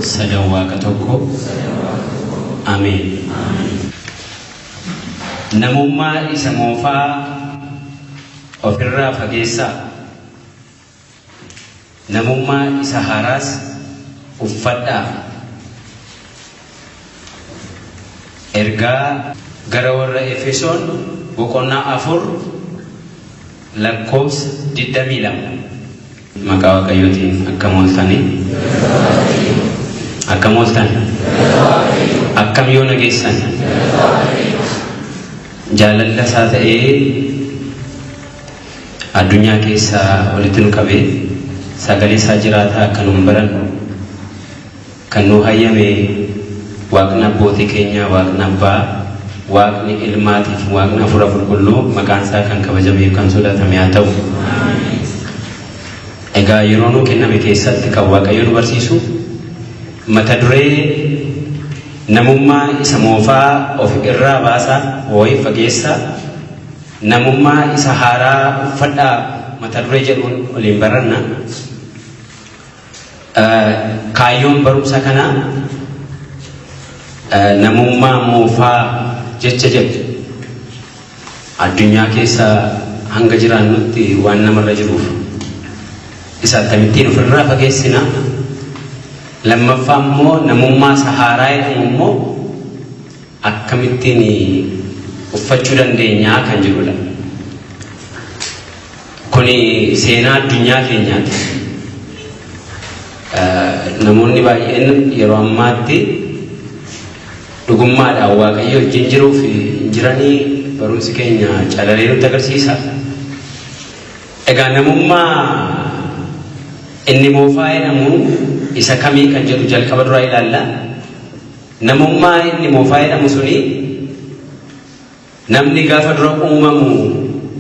Sadan Waaqa tokko. Ameen. Namummaa isa moofaa ofirraa fageessaa. Namummaa isa haaraas uffadhaa. Ergaa gara warra Efesoon boqonnaa 4 lakkoofsa 22. Maqaa Waaqayyootiin akkam ooltanii? Akkam ooltan? Akkam yoo nageessan? Jaalalla isaa ta'ee addunyaa keessaa walitti nu qabee sagalee isaa jiraataa akka nuun barannu kan nuu hayyame Waaqni abbootii keenyaa, Waaqni abbaa, Waaqni ilmaatiif Waaqni hafuura qulqulluu maqaan isaa kan kabajamee kan sodaatame haa ta'u. Egaa yeroo nuu kenname keessatti kan Waaqayyo nu barsiisu mata duree namummaa isa moofaa of irraa baasaa wayii fageessaa namummaa isa haaraa uffadhaa mata duree jedhuun waliin baranna. Kaayyoon barumsa kanaa namummaa moofaa jecha jedhu addunyaa keessa hanga jiraannutti waan namarra jiruuf isa akkamittiin ofirraa fageessina. Lammaffaa immoo namummaa isa haaraa jedhamu immoo akkamittiin uffachuu dandeenyaa kan jedhudha. Kuni seenaa addunyaa keenyaati. Namoonni baay'een yeroo ammaatti dhugummaadhaan Waaqayyo wajjin jiruuf hin jiranii barumsi keenya calalee nutti agarsiisa. Egaa namummaa inni moofaa jedhamu isa kamii kan jedhu jalqaba duraa ilaalla. Namummaa inni moofaa jedhamu suni Namni gaafa dura uumamu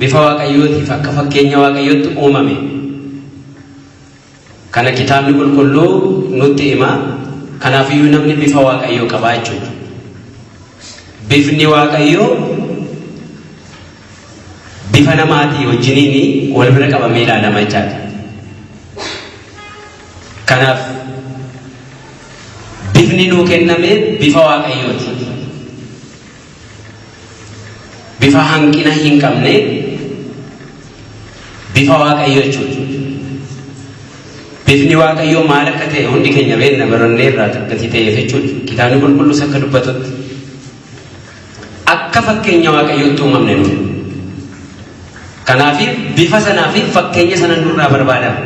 bifa Waaqayyootiif akka fakkeenya Waaqayyootti uumame. Kana kitaabni qulqulluu nutti hima. Kanaafiyyuu namni bifa Waaqayyoo qaba jechuudha. Bifni Waaqayyoo bifa namaatii wajjiniin wal bira qabamee ilaalama jechaadha. Kanaaf bifni nuu kenname bifa Waaqayyooti. Bifa hanqina hin qabne bifa Waaqayyoo jechuudha. Bifni Waaqayyoo maal akka ta'e hundi keenya beekna barannee irraa gatii ta'eef jechuudha. Kitaabni qulqulluus akka dubbatutti akka fakkeenya Waaqayyootti uumamne nu. Kanaaf bifa sanaa fi fakkeenya sana nurraa barbaadama.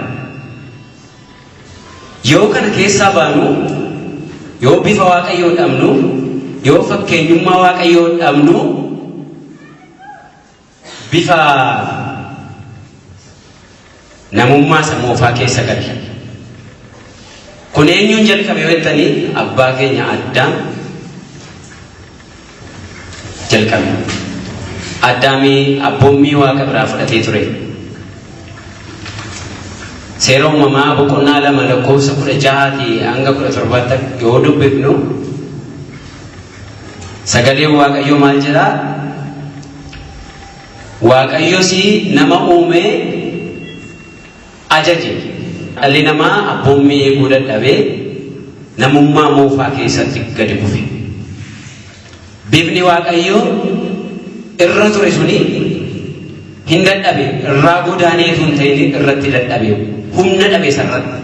Yoo kana keessaa baanu, yoo bifa Waaqayyoo dhabnu, yoo fakkeenyummaa Waaqayyoo dhabnu, bifa namummaa isa moofaa keessa galla. Kun eenyuun jalqabe yoo jettanii abbaa keenya Addaam jalqabe. Addaami abboommii Waaqa biraa fudhatee ture. Seera uumamaa boqonnaa 2 lakkoofsa 16 hanga 17tti yoo dubbifnu sagaleen Waaqayyoo maal jedhaa? Waaqayyos nama uumee ajaje. Dhalli namaa abboommii eeguu dadhabee namummaa moofaa keessatti gadi kufe. Bifni Waaqayyoo irra ture suni hin dadhabe, irraa godaaneetu hin ta'in irratti dadhabe, humna dhabe isarratti.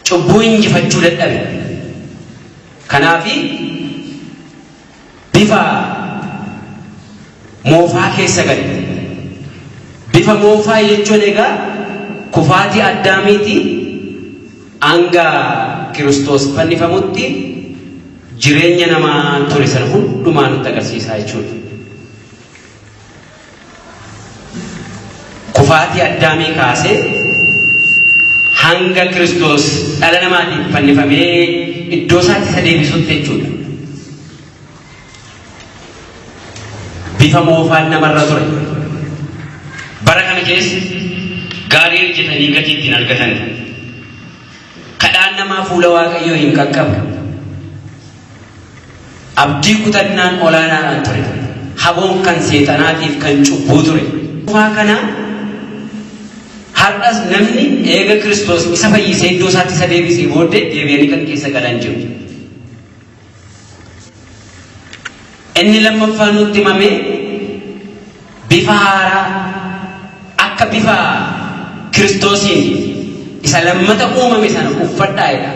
Cubbuu injifachuu dadhabe. Kanaafi bifa moofaa keessa gale. Bifa moofaa jechuun egaa kufaatii Addaamiiti hanga Kiristoos fannifamutti jireenya namaa ture sana hundumaa nutti agarsiisaa jechuudha. Kufaatii Addaamii kaasee hanga Kiristoos dhala namaatiif fannifamee iddoo isaatti isa deebisutti jechuudha. Bifa moofaan namarra ture. Bara kana keessa gaarii hojjetanii gatii ittiin argatan. Kadhaan namaa fuula Waaqayyoo hin qaqqabu. Abdii kutannaan olaanaadhaan ture. Haboon kan seexanaatiif kan cubbuu ture. Moofaa kana har'as Har'as namni eega Kiristoos isa fayyisee iddoo isaatti isa deebisee booddee deebi'anii kan keessa galan jiru. Inni lammaffaan nutti himame bifa haaraa akka bifa Kiristoosiin isa lammata uumame sana uffadhaa jedha.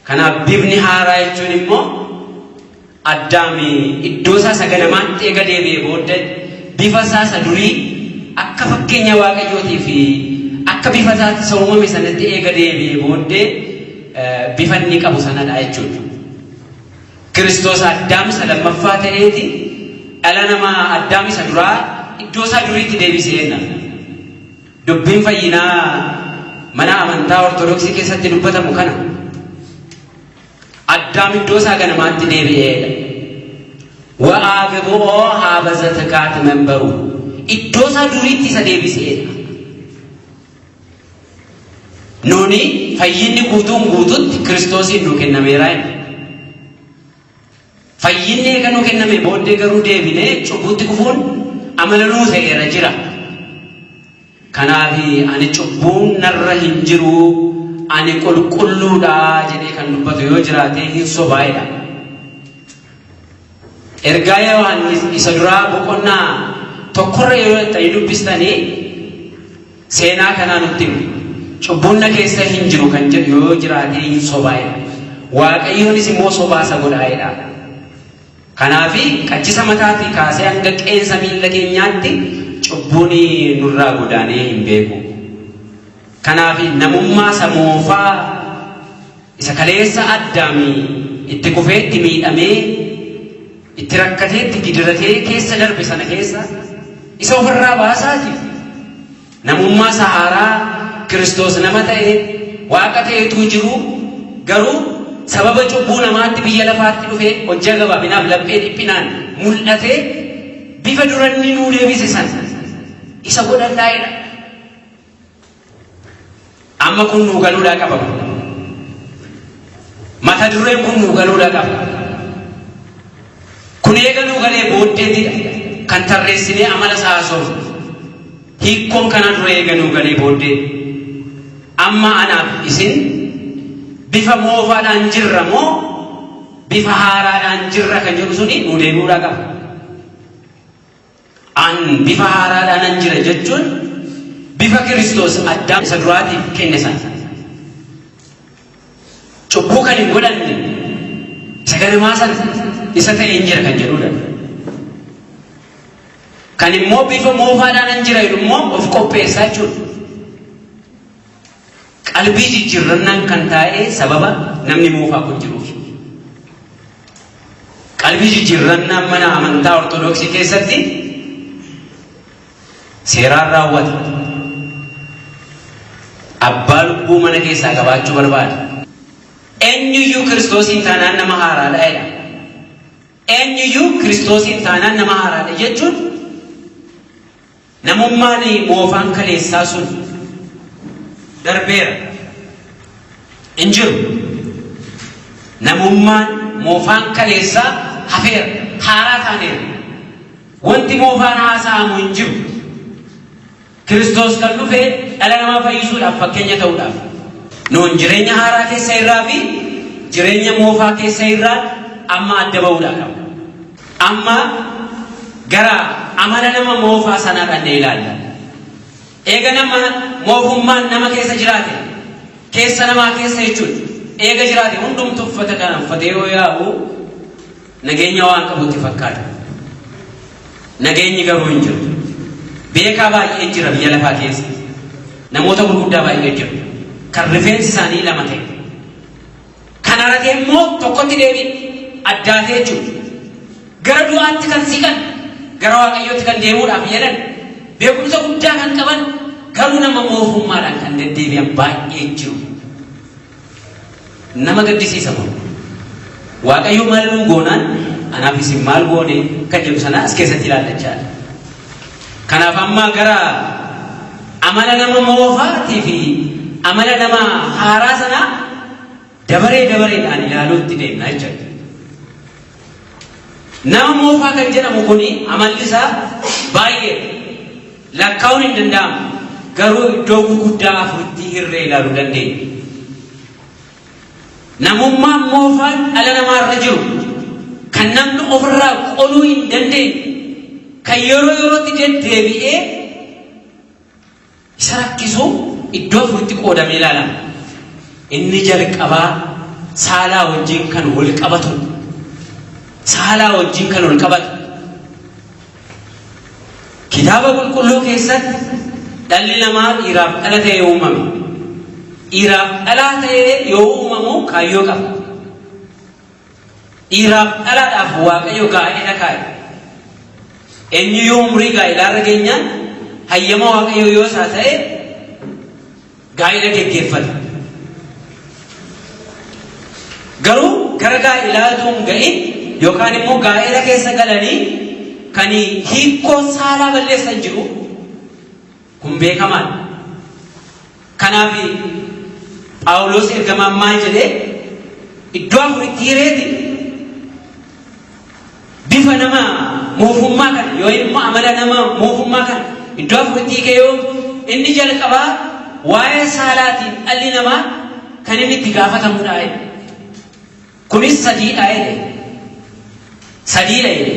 Kanaaf bifni haaraa jechuun immoo Addaam iddoo isaa isa ganamaatti eega deebi'ee booddee bifa isaa isa durii akka fakkeenya Waaqayyootii fi akka bifa isaatti isa uumame sanatti eega deebi'ee booddee bifa inni qabu sanadha jechuudha. Kiristoos Addaam isa lammaffaa ta'eeti dhala namaa Addaam isa duraa iddoo isaa duriitti deebisee jenna. Dubbiin fayyinaa mana amantaa Ortodoksii keessatti dubbatamu kana. Addaam iddoo isaa ganamaatti deebi'eedha. Wa'aagbu'oo haabaza takaat membaru. Iddoo isaa duriitti isa deebiseedha. Nuuni fayyinni guutuun guututti Kiristoosiin nu kennameera inni. Fayyinni eega nu kenname booddee garuu deebinee cubbuutti kufuun amala nuu ta'eera jira. Kanaaf ani cubbuun narra hin jiru, ani qulqulluudha jedhee kan dubbatu yoo jiraate hin sobaa jedha. Ergaa Yohaannis isa duraa boqonnaa tokkorra yeroo dhaqxanii dubbistanii seenaa kanaa nutti hima. Cubbuun na keessa hin jiru kan jedhu yoo jiraate hin sobaa jedha. Waaqayyoonis immoo sobaa isa godhaa jedha. Kanaaf qachisa mataatii kaasee hanga qeensa miilla keenyaatti cubbuun nurraa godaanee hin beeku. Kanaaf namummaa isa moofaa isa kaleessa Addaami itti kufee itti miidhamee itti rakkatee itti gidiratee keessa darbe sana keessa isa ofirraa baasaati. Namummaa isa haaraa Kiristoos nama ta'e Waaqa ta'eetuu jiru garuu sababa cubbuu namaatti biyya lafaatti dhufee hojjaa gabaabinaaf laphee dhiphinaan mul'atee bifa dura inni nuu deebise sana isa godhadhaa jedha. Amma kun nuu galuudhaa qaba. Mata dureen kun nuu galuudhaa qaba. Kun eega nuu galee booddeetidha kan tarreessinee amala isaa haasofnu. Hiikkoon kana dura eega nuu galee booddee amma anaaf isin bifa moofaadhaan jirra moo bifa haaraadhaan jirra kan jedhu suni nuu deebi'uudhaa qaba. An bifa haaraadhaanan jira jechuun bifa Kiristoos Addaam isa duraatiif kenne sana. Cubbuu kan hin godhanne isa ganamaa sana isa ta'een jira kan jedhudha. Kan immoo bifa moofaadhaanan jira jedhu immoo of qopheessaa jechuudha. Qalbii jijjiirrannaan kan taa'ee sababa namni moofaa kun jiruuf. Qalbii jijjiirrannaan mana amantaa Ortodoksii keessatti seeraan raawwata. Abbaa lubbuu mana keessaa qabaachuu barbaada. Eenyuyyuu Kiristoosiin taanaan nama haaraadha jedha. Eenyuyyuu Kiristoosiin taanaan nama haaraadha jechuun Namummaan moofaan kaleessaa sun darbeera. Hin jiru. Namummaan moofaan kaleessaa hafeera. Haaraa taaneera. Wanti moofaan haasa'amu hin jiru. Kiristoos kan dhufe dhala namaa fayyisuudhaaf fakkeenya ta'uudhaaf. Nuun jireenya haaraa keessa irraa fi jireenya moofaa keessa irraa amma adda ba'uudhaa qabna. Amma gara amala nama moofaa sanaa dhannee ilaalla. Eega nama moofummaan nama keessa jiraate, keessa namaa keessa jechuun eega jiraate hundumtu uffata kana uffatee yoo yaa'u nageenya waan qabutti fakkaata. Nageenyi garuu hin jiru. Beekaa baay'ee jira biyya lafaa keessa. Namoota gurguddaa baay'ee jiru. Kan rifeensi isaanii lama ta'e. Kan haratee immoo tokkotti deebi'e addaatee jechuudha. Gara du'aatti kan siqan, gara Waaqayyootti kan deemuudhaaf jedhan, beekumsa guddaa kan qaban, garuu nama moofummaadhaan kan deddeebi'an baay'ee jiru. Nama gaddisiisa kun. Waaqayyo maal nuu goonaan anaaf isin maal goone kan jedhu sana as keessatti ilaallachaadha. Kanaaf amma gara amala nama moofaatii fi amala nama haaraa sanaa dabaree dabareedhaan ilaaluutti deemna jechuudha. Nama moofaa kan jedhamu kun amalli isaa baay'ee lakkaa'uun hin danda'amu. Garuu iddoo gurguddaa afuritti hirree ilaaluu dandeenya. Namummaan moofaan dhala namaarra jiru kan namni ofirraa qoluu hin dandeenye, kan yeroo yerootti deddeebi'ee isa rakkisu iddoo afuritti qoodamee ilaalama. Inni jalqabaa saalaa wajjin kan wal qabatu. Saalaa wajjin kan wal qabatu. Kitaaba Qulqulluu keessatti dhalli namaa dhiiraaf dhala ta'ee uumame. Dhiiraaf dhalaa ta'ee yoo uumamu kaayyoo qaba. Dhiiraaf dhalaadhaaf Waaqayyo gaa'ela kaa'e. Eenyuyyuu umurii gaa'ilaarra geenyaan hayyama Waaqayyoo yoo isaa ta'e gaa'ila geggeeffata. Garuu gara gaa'ilaa utuu hin ga'in yookaan immoo gaa'ela keessa galanii kan hiikkoo saalaa balleessan jiru kun beekamaadha. Kanaaf Phaawulos ergamaan maal jedhee iddoo afuritti hireeti bifa nama moofummaa kana yoo immoo amala nama moofummaa kana iddoo afuritti hiikee yoo inni jalqabaa waa'ee saalaatiin dhalli namaa kan inni itti gaafatamudha jedhe. Kunis sadiidha jedhe. Sadiidha jedhe.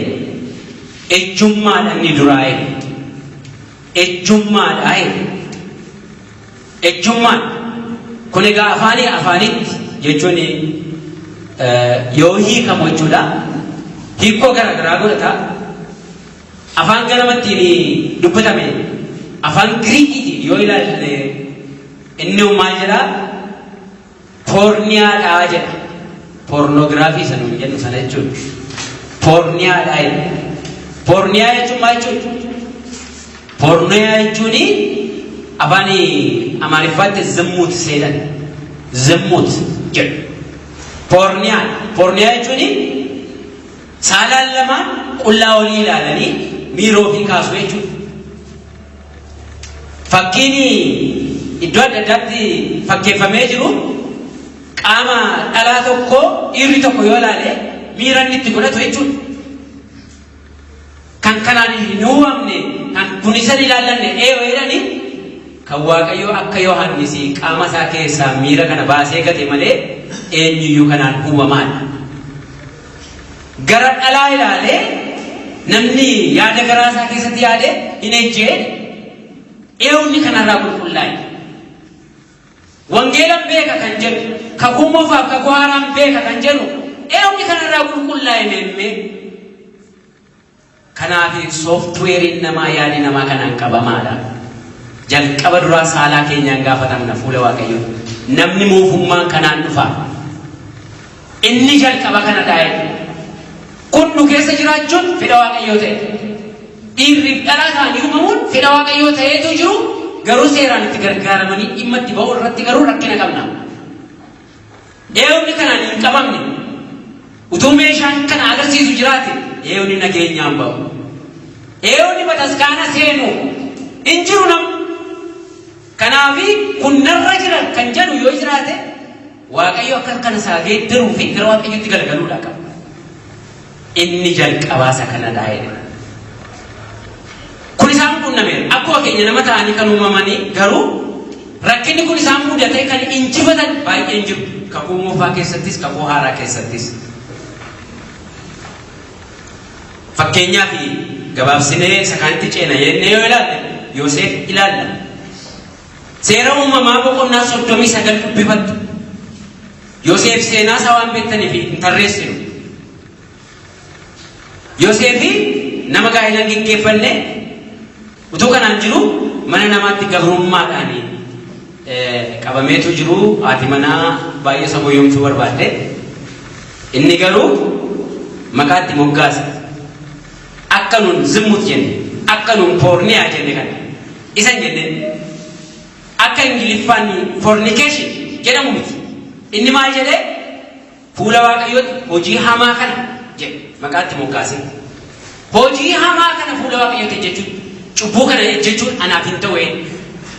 Ejjummaadha inni duraa jedhe. Ejjummaadha jedhe. Ejjummaan kun egaa afaanii afaanitti jechuun yoo hiikamu jechuudha. Hiikoo garaa garaa godhata. Afaan ganamattiin dubbatame afaan Giriikiitiin yoo ilaalle inni maal jedhaa? Poorniyaadhaa jedha. Poornoogiraafii isa nuun jennu sana jechuudha. Poorniyaadhaa jedha. Poorniyaa jechuun maal jechuudha? Poorniyaa jechuun afaan Amaariffaatti zimmuut seedhan. Zimmuut jedhu. Poorniyaa. Poorniyaa jechuun saalaan lamaan qullaa olii ilaalanii miira ofii kaasu jechuudha. Fakkiin iddoo adda addaatti fakkeeffamee jiru qaama dhalaa tokko dhiirri tokko yoo ilaale miira inni itti godhatu jechuudha. Kan kanaan hin uumamne, kan kun isa hin ilaallanne eeyo jedhani kan Waaqayyo akka Yohaannis qaama isaa keessaa miira kana baasee gate malee eenyuyyuu kanaan uumamaadha. Gara dhalaa ilaalee namni yaada garaa isaa keessatti yaade hin ejjee eewni kanarraa qulqullaa'e. Wangeelan beeka kan jedhu, kakuu moofaaf kakuu haaraan beeka kan jedhu eewni kanarraa qulqullaa'e meemmee. Kanaaf sooftiweeriin namaa yaadi namaa kanaan qabamaadha. Jalqaba duraa saalaa keenyaan gaafatamna fuula Waaqayyoo. Namni moofummaan kanaan dhufa. Inni jalqaba kana dhaa'e. Kun nu keessa jiraachuun fedha Waaqayyoo ta'e. Dhiirriif dhalaa ta'anii uumamuun fedha Waaqayyoo ta'eetu jiru garuu seeraan itti gargaaramanii dhimma itti ba'uu irratti garuu rakkina qabna. Eewni kanaan hin qabamne utuu meeshaan kana agarsiisu jiraate eewni nageenyaan ba'u. Eewni bataskaana seenu hin jiru nam. Kanaafi kun narra jira kan jedhu yoo jiraate Waaqayyo akka kana isaa geeddaruu fi gara Waaqayyotti galagaluudha qaba. Inni jalqabaa isa kanadha jedhe. Kun isaan qunnameera. Akkuma keenya nama ta'anii kan uumamanii garuu rakkinni kun isaan mudatee kan injifatan baay'een jiru. Kakuu moofaa keessattis kakuu haaraa keessattis. Fakkeenyaaf gabaabsinee isa kaanitti ceena jennee yoo ilaalle Yoseef ilaalla. Seera uumamaa boqonnaa 39 dubbifattu. Yoseef seenaa isaa waan beektaniif hin tarreessinu. Yoseefi nama gaa'ela hin geggeeffanne utuu kanaan jiru mana namaatti gabrummaadhaan qabameetu jiru haati manaa baay'ee isa goyyomsuu barbaadde. Inni garuu maqaatti moggaase. Akka nun zimmut jenne, akka nun poorniyaa jenne kana. Isa hin jenneen. Akka Ingiliffaan fornication jedhamu miti. Inni maal jedhee? Fuula Waaqayyootti hojii hamaa kana jedhe maqaatti moggaasee. Hojii hamaa kana fuula Waaqayyootti hojjechuun cubbuu kana hojjechuun anaaf hin ta'u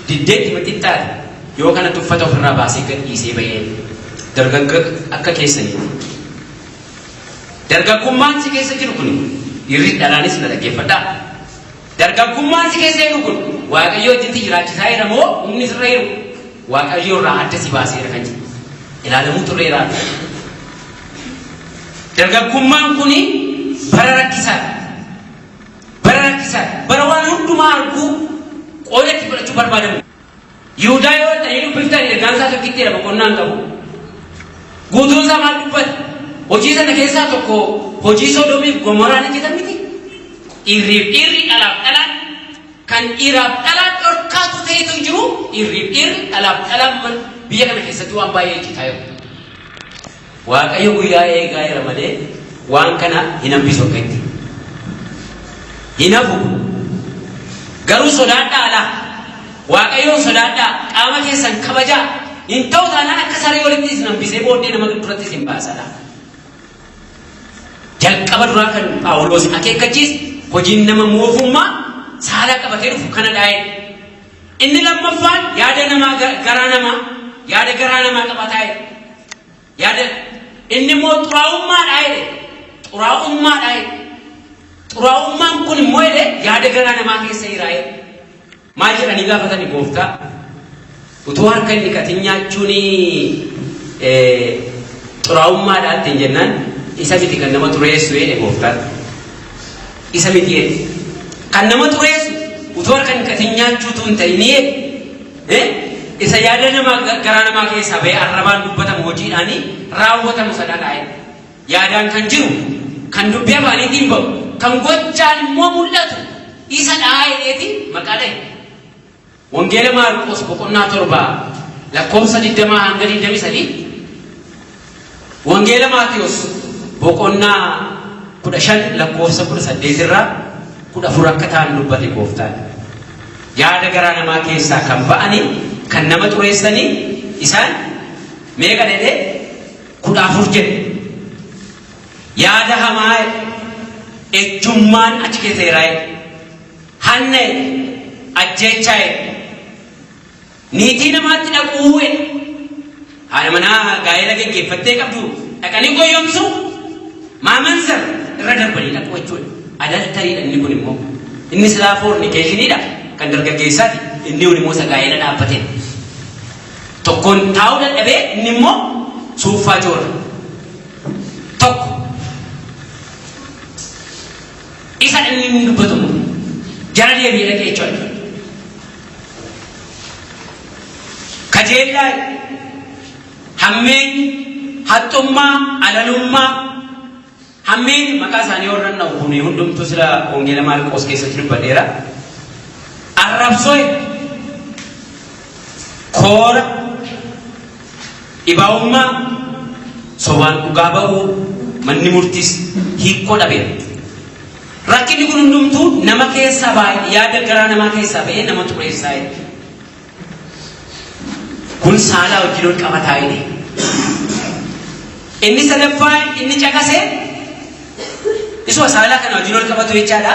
diddeetti maxxixxaate yoo kanatti uffata ofirraa baasee gad dhiisee ba'ee dargaggoo akka keessaniiti. Dargaggummaan si keessa jiru kun dhiirri dhalaanis na dhaggeeffadhaa. Dargaggummaan si keessa jiru kun Waaqayyo wajjin jiraachisaa jira moo humni sirra jiru Waaqayyo irraa adda si baaseera kan jedhu ilaalamuu turreera. Dargaggummaan kuni bara rakkisaadha. Bara rakkisaadha. Bara waan hundumaa arguu qooda itti fudhachuu barbaadamu. Yihudaa yoo ta'e dubbiftan ergaan isaa tokkittiidha boqonnaan qabu. Guutuun isaa maal dubbata? Hojii sana keessaa tokko hojii Sodoomiif Gomoraan hojjetan miti. Dhiirriif dhiirri, dhalaaf dhalaan, kan dhiiraaf dhalaan dhorkaatu ta'etu jiru, dhiirriif dhiirri, dhalaaf dhalaan biyya kana keessatti waan baay'ee hojjetaa jiru. Waaqayyo guyyaa eegaa jira malee waan kana hin hambisu akka itti. Hin hafu. Garuu sodaadhaa alaa. Waaqayyoon sodaadhaa, qaama keessan kabajaa. Hin ta'u taanaan akka saree walitti isin hambisee booddee nama duratti isin baasadha. Jalqaba duraa kan Phaawulos akeekkachiise hojiin nama moofummaa saalaa qabatee dhufu kana dhaa'e. Inni lammaffaan yaada namaa garaa namaa, yaada garaa namaa qabataa jedhe. Yaada inni immoo xuraa'ummaadhaa jedhe. Xuraa'ummaadhaa jedhe. Xuraa'ummaan kun immoo jedhe yaada garaa namaa keessa jira jedhe. Maal jedhanii gaafatani gooftaa? Utuu harka hin dhiqatin nyaachuun xuraa'ummaadhaa ittiin jennaan, isa miti kan nama xureessu jedhe gooftaan. Isa miti jedhe. Kan nama xureessu utuu harka hin dhiqatin nyaachuutu hin ta'in jedhe. Isa yaada namaa garaa namaa keessaa ba'ee arrabaan dubbatamu, hojiidhaanii raawwatamu sanadhaa jedhe. Yaadaan kan jiru, kan dubbii afaaniitiin ba'u, kan gochaan immoo mul'atu isa dhaa jedheeti maqaa dhahe. Wangeela Maarqos boqonnaa 7 lakkoofsa 20 hanga 23, Wangeela Maatiyos boqonnaa 15 lakkoofsa 18 irraa 14 akka ta'an dubbate gooftaan. Yaada garaa namaa keessaa kan ba'anii kan nama xureessanii isaan meeqa jedhee? 14 jedhe. Yaada hamaa, ejjummaan achi keessa jira jedhe. Hanna jedhe, ajjeechaa jedhe. Niitii namaatti dhaquu jedhe. Haadha manaa gaa'ela geggeeffattee qabdu dhaqanii goyyomsuu, maamanzar irra darbanii dhaquu jechuudha. Adulterydha inni kun immoo. Inni silaa fornicationiidha kan dargaggeessaati. Inni kun immoo isa gaa'ela dhaabbatedha. Tokkoon taa'uu dadhabee inni immoo suuffaa joora. Tokko. Isa inni inni dubbatu immoo jara deebi'ee dhaqee jechuudha. Kajeellaa, hammeenyi, haxxummaa, alalummaa, hammeenyi maqaa isaanii warra dha'u kun hundumtuu sila Wangeela Maarqos keessatti dubbadheera. Arrabsoo, koora, dhibaa'ummaa, sobaan dhugaa ba'uu, manni murtiis hiikkoo dhabeera. Rakkinni kun hundumtuu nama keessaa baay'ee yaada garaa namaa keessaa ba'ee nama xureessaa jedhe. Kun saalaa wajjin wal qabataa jedhe. Inni sadaffaa inni caqasee isuma saalaa kana wajjin wal qabatu jechaadha.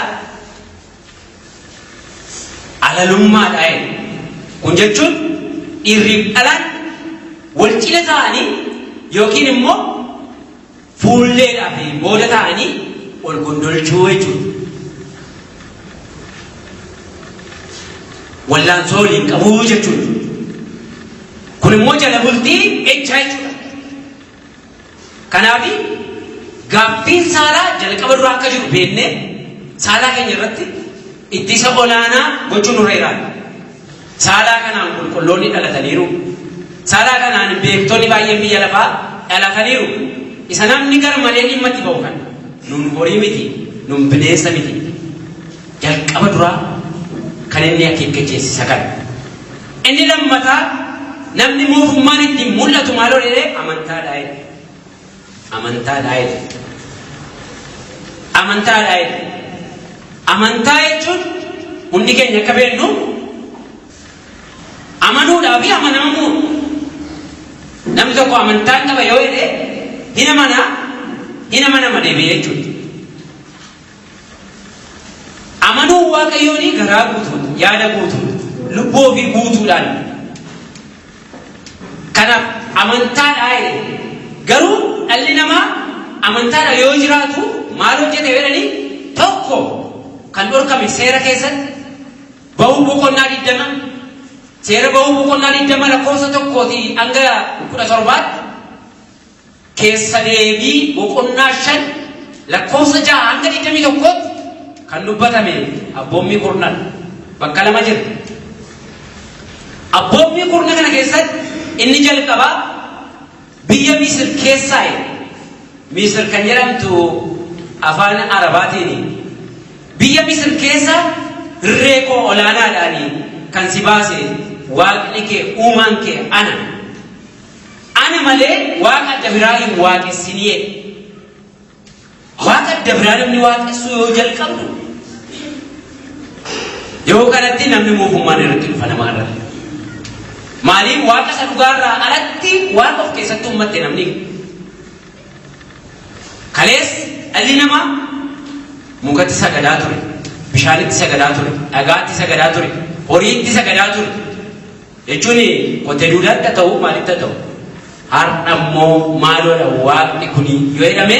Alalummaadha jedhe. Kun jechuun dhiirriif dhalaan wal cina ta'anii yookiin immoo fuulleedhaa fi booda ta'anii ol gondolchuu jechuudha. Wallaansoo waliin qabuu jechuudha. Kun immoo jala bultii ejjaa jechuudha. Kanaaf gaaffiin saalaa jalqaba duraa akka jiru beeknee saalaa keenya irratti ittisa olaanaa gochuun nurra jiraata. Saalaa kanaan qulqulloonni dhalataniiru. Saalaa kanaan beektonni baay'een biyya lafaa dhalataniiru. Isa namni gar malee dhimma itti ba'u kana. Nun horii miti, nun bineensa miti. Jalqaba duraa kan inni akeekkachiise kana. Inni lammataa namni moofummaan ittiin mul'atu maaloo jedhee? Amantaadhaa jedhe. Amantaadhaa jedhe. Amantaadhaa jedhe. Amantaa jechuun hundi keenya akka beeknu amanuudhaa fi amanamuu. Namni tokko amantaan qaba yoo jedhe hin amanaa, hin amanama deebi'ee jechuudha. Amanuun Waaqayyoon garaa guutuun, yaada guutuun, lubbuu ofii guutuudhaan. Kanaaf amantaadhaa jedhe. Garuu dhalli namaa amantaadha yoo jiraatu maal hojjete jedhanii, tokko kan dhorkame seera keessatti Ba'uu boqonnaa 20, seera Ba'uu boqonnaa 20 lakkoofsa 1tii hanga 17tti, Keessa Deebii boqonnaa 5 lakkoofsa 6 hanga 21tti kan dubbatame abboommii kurnan bakka lama jira. Abboommii kurna kana keessatti inni jalqabaa biyya Misir keessaa. Misir kan jedhamtu afaan Arabaatiin, biyya Misir keessa irree koo olaanaadhaan kan si baase Waaqni kee, uumaan kee ana. Ana malee waaqa adda biraa hin waaqessinii. Waaqa adda biraa namni waaqessuu yoo jalqabdu, yeroo kanatti namni moofummaan irratti dhufa nama irratti. Maaliif? Waaqa isa dhugaarraa alatti waaqa of keessatti uummatte namni. Kalees dhalli namaa mukatti sagadaa ture, bishaanitti sagadaa ture, dhagaatti sagadaa ture, horiitti sagadaa ture. Jechuun qotee duudaatti haa ta'u, maalitti haa ta'u. Har'a immoo maaloodha waaqni kuni yoo jedhame,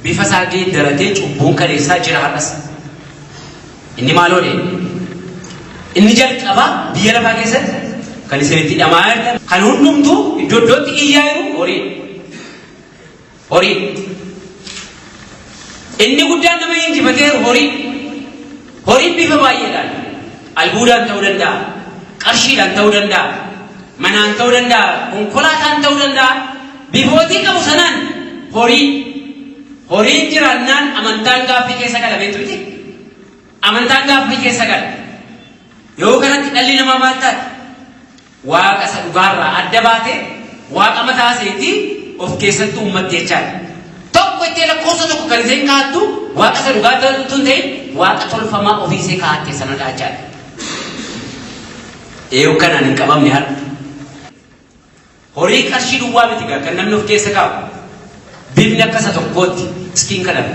bifa isaa geeddaratee cubbuun kaleessaa jira har'as. Inni maaloodha? Inni jalqabaa biyya lafaa keessatti kan isinitti dhamaa jirtan, kan hundumtuu iddoo iddootti iyyaa jiru, horii. Horii. Inni guddaan nama injifateeru horii. Horiin bifa baay'eedhaan, albuudaan ta'uu danda'a, qarshiidhaan ta'uu danda'a, manaan ta'uu danda'a, konkolaataan ta'uu danda'a. Bifootii qabu sanaan horii. Horiin jiraannaan amantaan gaaffii keessa gala, beektu miti? Amantaan gaaffii keessa gala. Yoo kanatti dhalli namaa maal taate? Waaqa isa dhugaarraa adda baate, waaqa mataa iseetii of keessatti uummatte jechaadha. Tokko ittee lakkoofsa tokko kan isheen kaa'attu waaqa isa dhugaa ta'utu hin ta'in, waaqa tolfamaa ofii ishee kaa'atte sanadha jechaadha. Eeyyuu, kanaan hin qabamne har'a. Horii qarshii duwwaa miti gaa kan namni of keessa kaa'u. Bifni akka isa tokkootti skin color.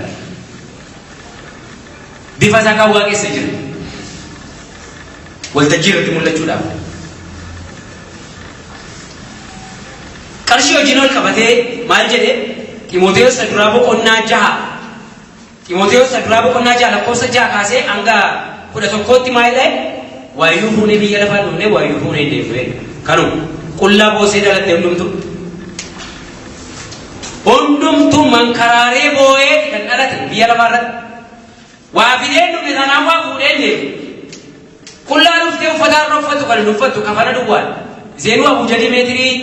Bifa isaa kan waaqessa jira. Waltajjii irratti mul'achuudhaaf. Qarshii hojiin ol qabatee maal jedhee? Ximooteewos isa duraa boqonnaa 6. Ximooteewos isa duraa boqonnaa 6 lakkoofsa 6 kaasee hanga 11tti maal jedhee? Waayyuu fuunee biyya lafaa dhufnee, waayyuu fuunee deemnee. Kanuma. Qullaa boosee dhalatte hundumtu. Hundumtuu mankaraaree boo'ee kan dhalate biyya lafaa irratti. Waa fidee dhufne sanaan waa fuudhee deemu. Qullaa dhuftee uffata har'a uffatu kan hin uffattu, kafana duwwaan. Isheenuu abuujadii meetirii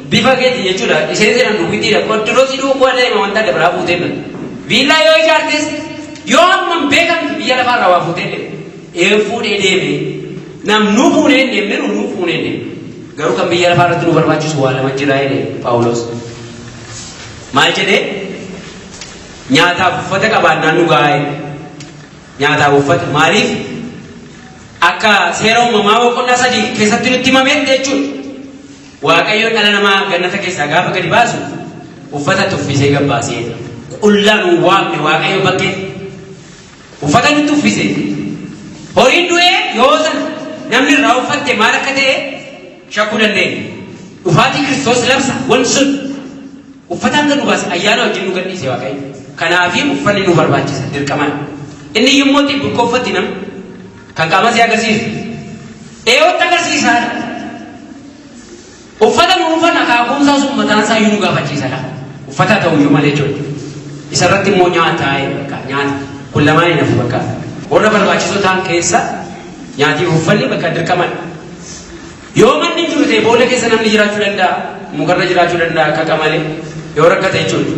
bifa keeti jechuudha. Isheen seenan duwwittiidha. Qottiroo si duukuu adeema, wanta adda biraa fuutee deema. Viillaa yoo ijaartes, yoo hammam beekamtu, biyya lafaarraa waa fuutee deema. Een fuudhee deeme? Namnuu fuunee hin deemne, nuu fuunee hin deemne. Garuu kan biyya lafaa irratti nu barbaachisu waa lama jira jedhe Phaawulos. Maal jedhee? Nyaataaf uffata qabaannaan nu gaa'e. Nyaataaf uffata maaliif? Akka seera Uumamaa boqonnaa 3 keessatti nutti himametti jechuudha. Waaqayyoon dhala namaa gannata keessaa gaafa gadi baasu uffata tuffisee gabbaasee, qullaa nu waamne Waaqayyo bakkee uffata nutti uffise. Horiin du'ee yoo san namni irraa uffatte maal akka ta'e shakkuu dandeenya. Dhufaatii Kiristoos labsa wanti sun. Uffataan kan nu baase, ayyaana wajjin nu gadhiise Waaqayyo. Kanaafi uffanni nu barbaachisa dirqamaan. Inni immoo xixiqqoo uffatti nam kan qaama si agarsiisu. Eeyotti agarsiisaadha. Uffata nu uffanna akaakuun isaa sun mataan isaa iyyuu nu gaafachiisadha. Uffata ta'u iyyuu malee jechuudha. Isarratti immoo nyaata bakka nyaata. Kun lamaan hin hafu bakka. Warra barbaachisoo ta'an keessa nyaatiif uffanni bakka dirqamadha. Yoo manni hin jiru ta'e, boolla keessa namni jiraachuu danda'a, mukarra jiraachuu danda'a akka qamalee yoo rakkate jechuudha.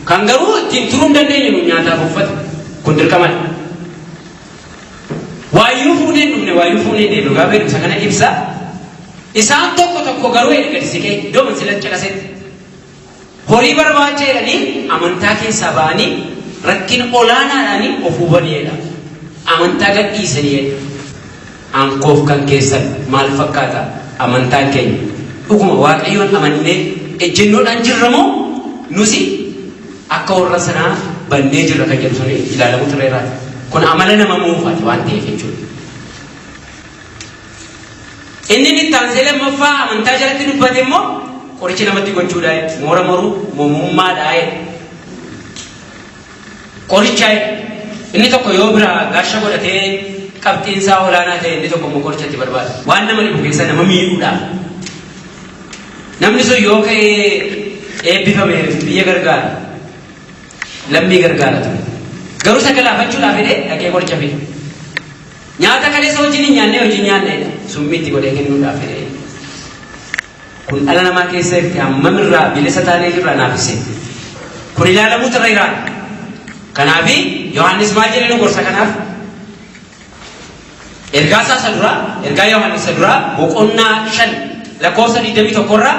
Kan garuu ittiin turuu hin dandeenye nu nyaataaf uffata. Kun dirqamadha. Waayyuu fuunee hin dhufne, waayyuu fuunee hin deemnu gaafa jedhu isa kana ibsa. Isaan tokko tokko garuu erga gadi siqee iddoo sila caqasetti horii barbaacha jedhanii amantaa keessaa ba'anii rakkina olaanaadhaan of hubaniidha. Amantaa gadhiisanii. Ankoof kan keessan maal fakkaata amantaan keenya? Dhuguma Waaqayyoon amannee ejjennoodhaan jirra moo nusi akka warra sanaa bannee jirra kan jedhu sun ilaalamu tureeraati. Kun amala nama moofaati waan ta'eef jechuudha. Inni inni taansee lammaffaa amantaa jalatti dubbate immoo qoricha namatti gochuudha. Moora moruu moomummaadha. Qoricha inni tokko yoo biraa gaasha godhatee qabxiin isaa olaanaa ta'e inni tokko immoo qoricha itti barbaada. Waan nama dhibu keessa nama miidhuudhaaf. Namni sun yoo ka'ee eebbifame biyya gargaara. Lammii gargaara ture. Garuu isa galaafachuudhaaf jedhee dhaqee qoricha fide. Nyaata kaleessa wajjin hin nyaannee wajjin nyaanneedha. Summii itti godhee kennuudhaaf jedhee. Kun dhala namaa keessa itti hammamirraa bilisa taanee jirra naaf isin. Kun ilaalamuutu irra jiraata. Kanaaf Yohaannis maal jedhee nu gorsa kanaaf? Ergaa isaa isa duraa, ergaa Yohaannis isa duraa boqonnaa 5 lakkoofsa 21 irraa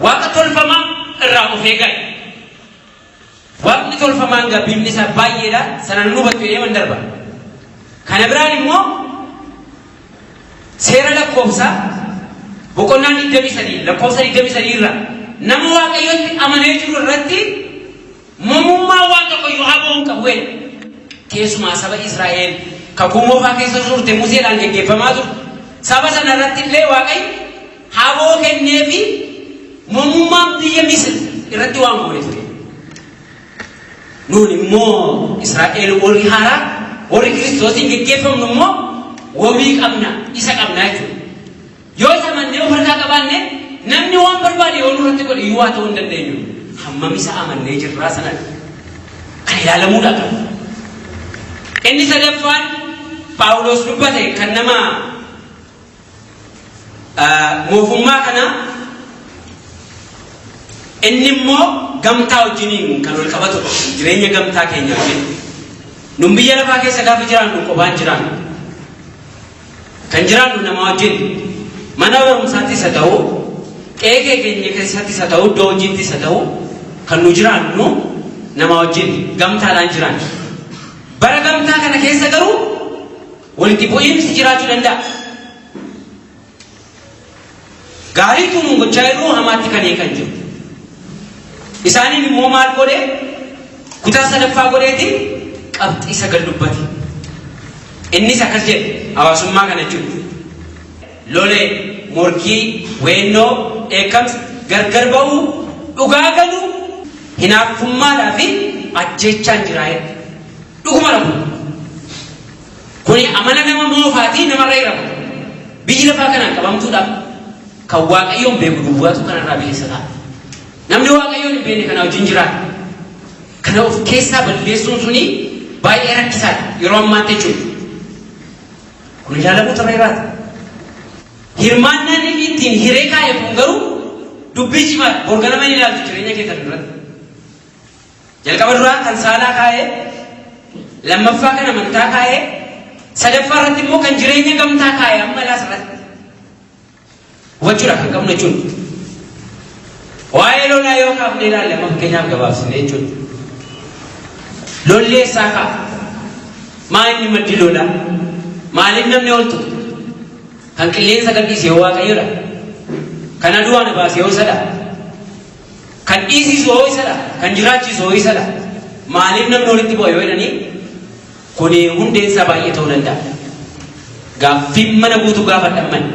waaqa tolfamaa irraa of eegaa. Waaqni tolfamaan gaa bifni isaa baay'eedha, sana nu hubattu jedhee man darba. Kana biraan immoo seera lakkoofsaa boqonnaa 23 lakkoofsa 23 irraa nama Waaqayyotti amanee jiru irratti momummaa waan tokko iyyuu haboo hin qabu jedhe. Keessumaa saba Israa'el kakuu moofaa keessa turte Museedhaan geggeeffamaa turte. Saba sana irratti illee Waaqayyo haboo kenneefi momummaan biyya Misir irratti waan goone ture. Nuun immoo Israa'el warri haaraa warri Kiristoosiin geggeeffamnu immoo wabii qabna isa qabna jechuudha. Yoo isa amannee of harkaa qabaanne namni waan barbaade yoo nurratti godhe iyyuu waa ta'uu hin dandeenyu. Hammam isa amannee jirraa sana kan ilaalamuudha qabu. Inni sadaffaan Phaawulos dubbate kan nama moofummaa kana inni immoo gamtaa wajjiniin kan wal qabatudha. Jireenya gamtaa keenya wajjin. Nun biyya lafaa keessa gaafa jiraannu qophaan jiraannu. Kan jiraannu nama wajjin. Mana barumsaattis haa ta'u, qe'ee keenya keessattis haa ta'u, iddoo hojiittis haa ta'u, kan nu jiraannu nama wajjin gamtaadhaan jiraanna. Bara gamtaa kana keessa garuu walitti bu'iinsi jiraachuu danda'a. Gaariitu nuun gochaa jirru hamaatti kan hiikan jiru. Isaaniin immoo maal godhe? Kutaa sadaffaa godheeti qabxii sagal dubbate. Innis akkas jedhe hawaasummaa kana jechuudha. Lolee, morkii, weennoo, dheekkamsa, gargar ba'uu, dhugaa ganuu, hinaaffummaadhaa fi ajjeechaan jira jedhe. Dhuguma kun. Kuni amala nama moofaatii namarra hiramu. Biyyi lafaa kanaan qabamtuudhaaf kan Waaqayyoon beeku duwwaatu kanarraa bilisa ta'a. Namni Waaqayyoon hin beekne kana wajjin jiraata. Kana of keessaa balleessuun suni baay'ee rakkisaadha yeroo ammaatti jechuudha. Kun ilaalamuu irra jiraata. Hirmaannaan inni ittiin hiree kaa'e kun garuu dubbii cimaadha. Borganama hin ilaaltu jireenya keessan irratti. Jalqaba duraa kan saalaa kaa'e, lammaffaa kan amantaa kaa'e, sadaffaa irratti immoo kan jireenya gamtaa kaa'e amma ilaas irratti. Hubachuudha kan qabnu jechuudha. Waa'ee lolaa yoo kaafne ilaalle amma fakkeenyaaf gabaabsine jechuudha. Lolli eessaa ka'a? Maa inni maddi lolaa? Maaliif namni ol tuqe? Kan qilleensa gadhiise yoo Waaqayyodha. Kan aduu ana baase yoo isadha. Kan dhiisisu hoo isadha. Kan jiraachisu hoo isadha. Maaliif namni walitti bu'a yoo jedhanii kuni hundeen isaa baay'ee ta'uu danda'a. Gaaffiin mana guutuu gaafadhan mani.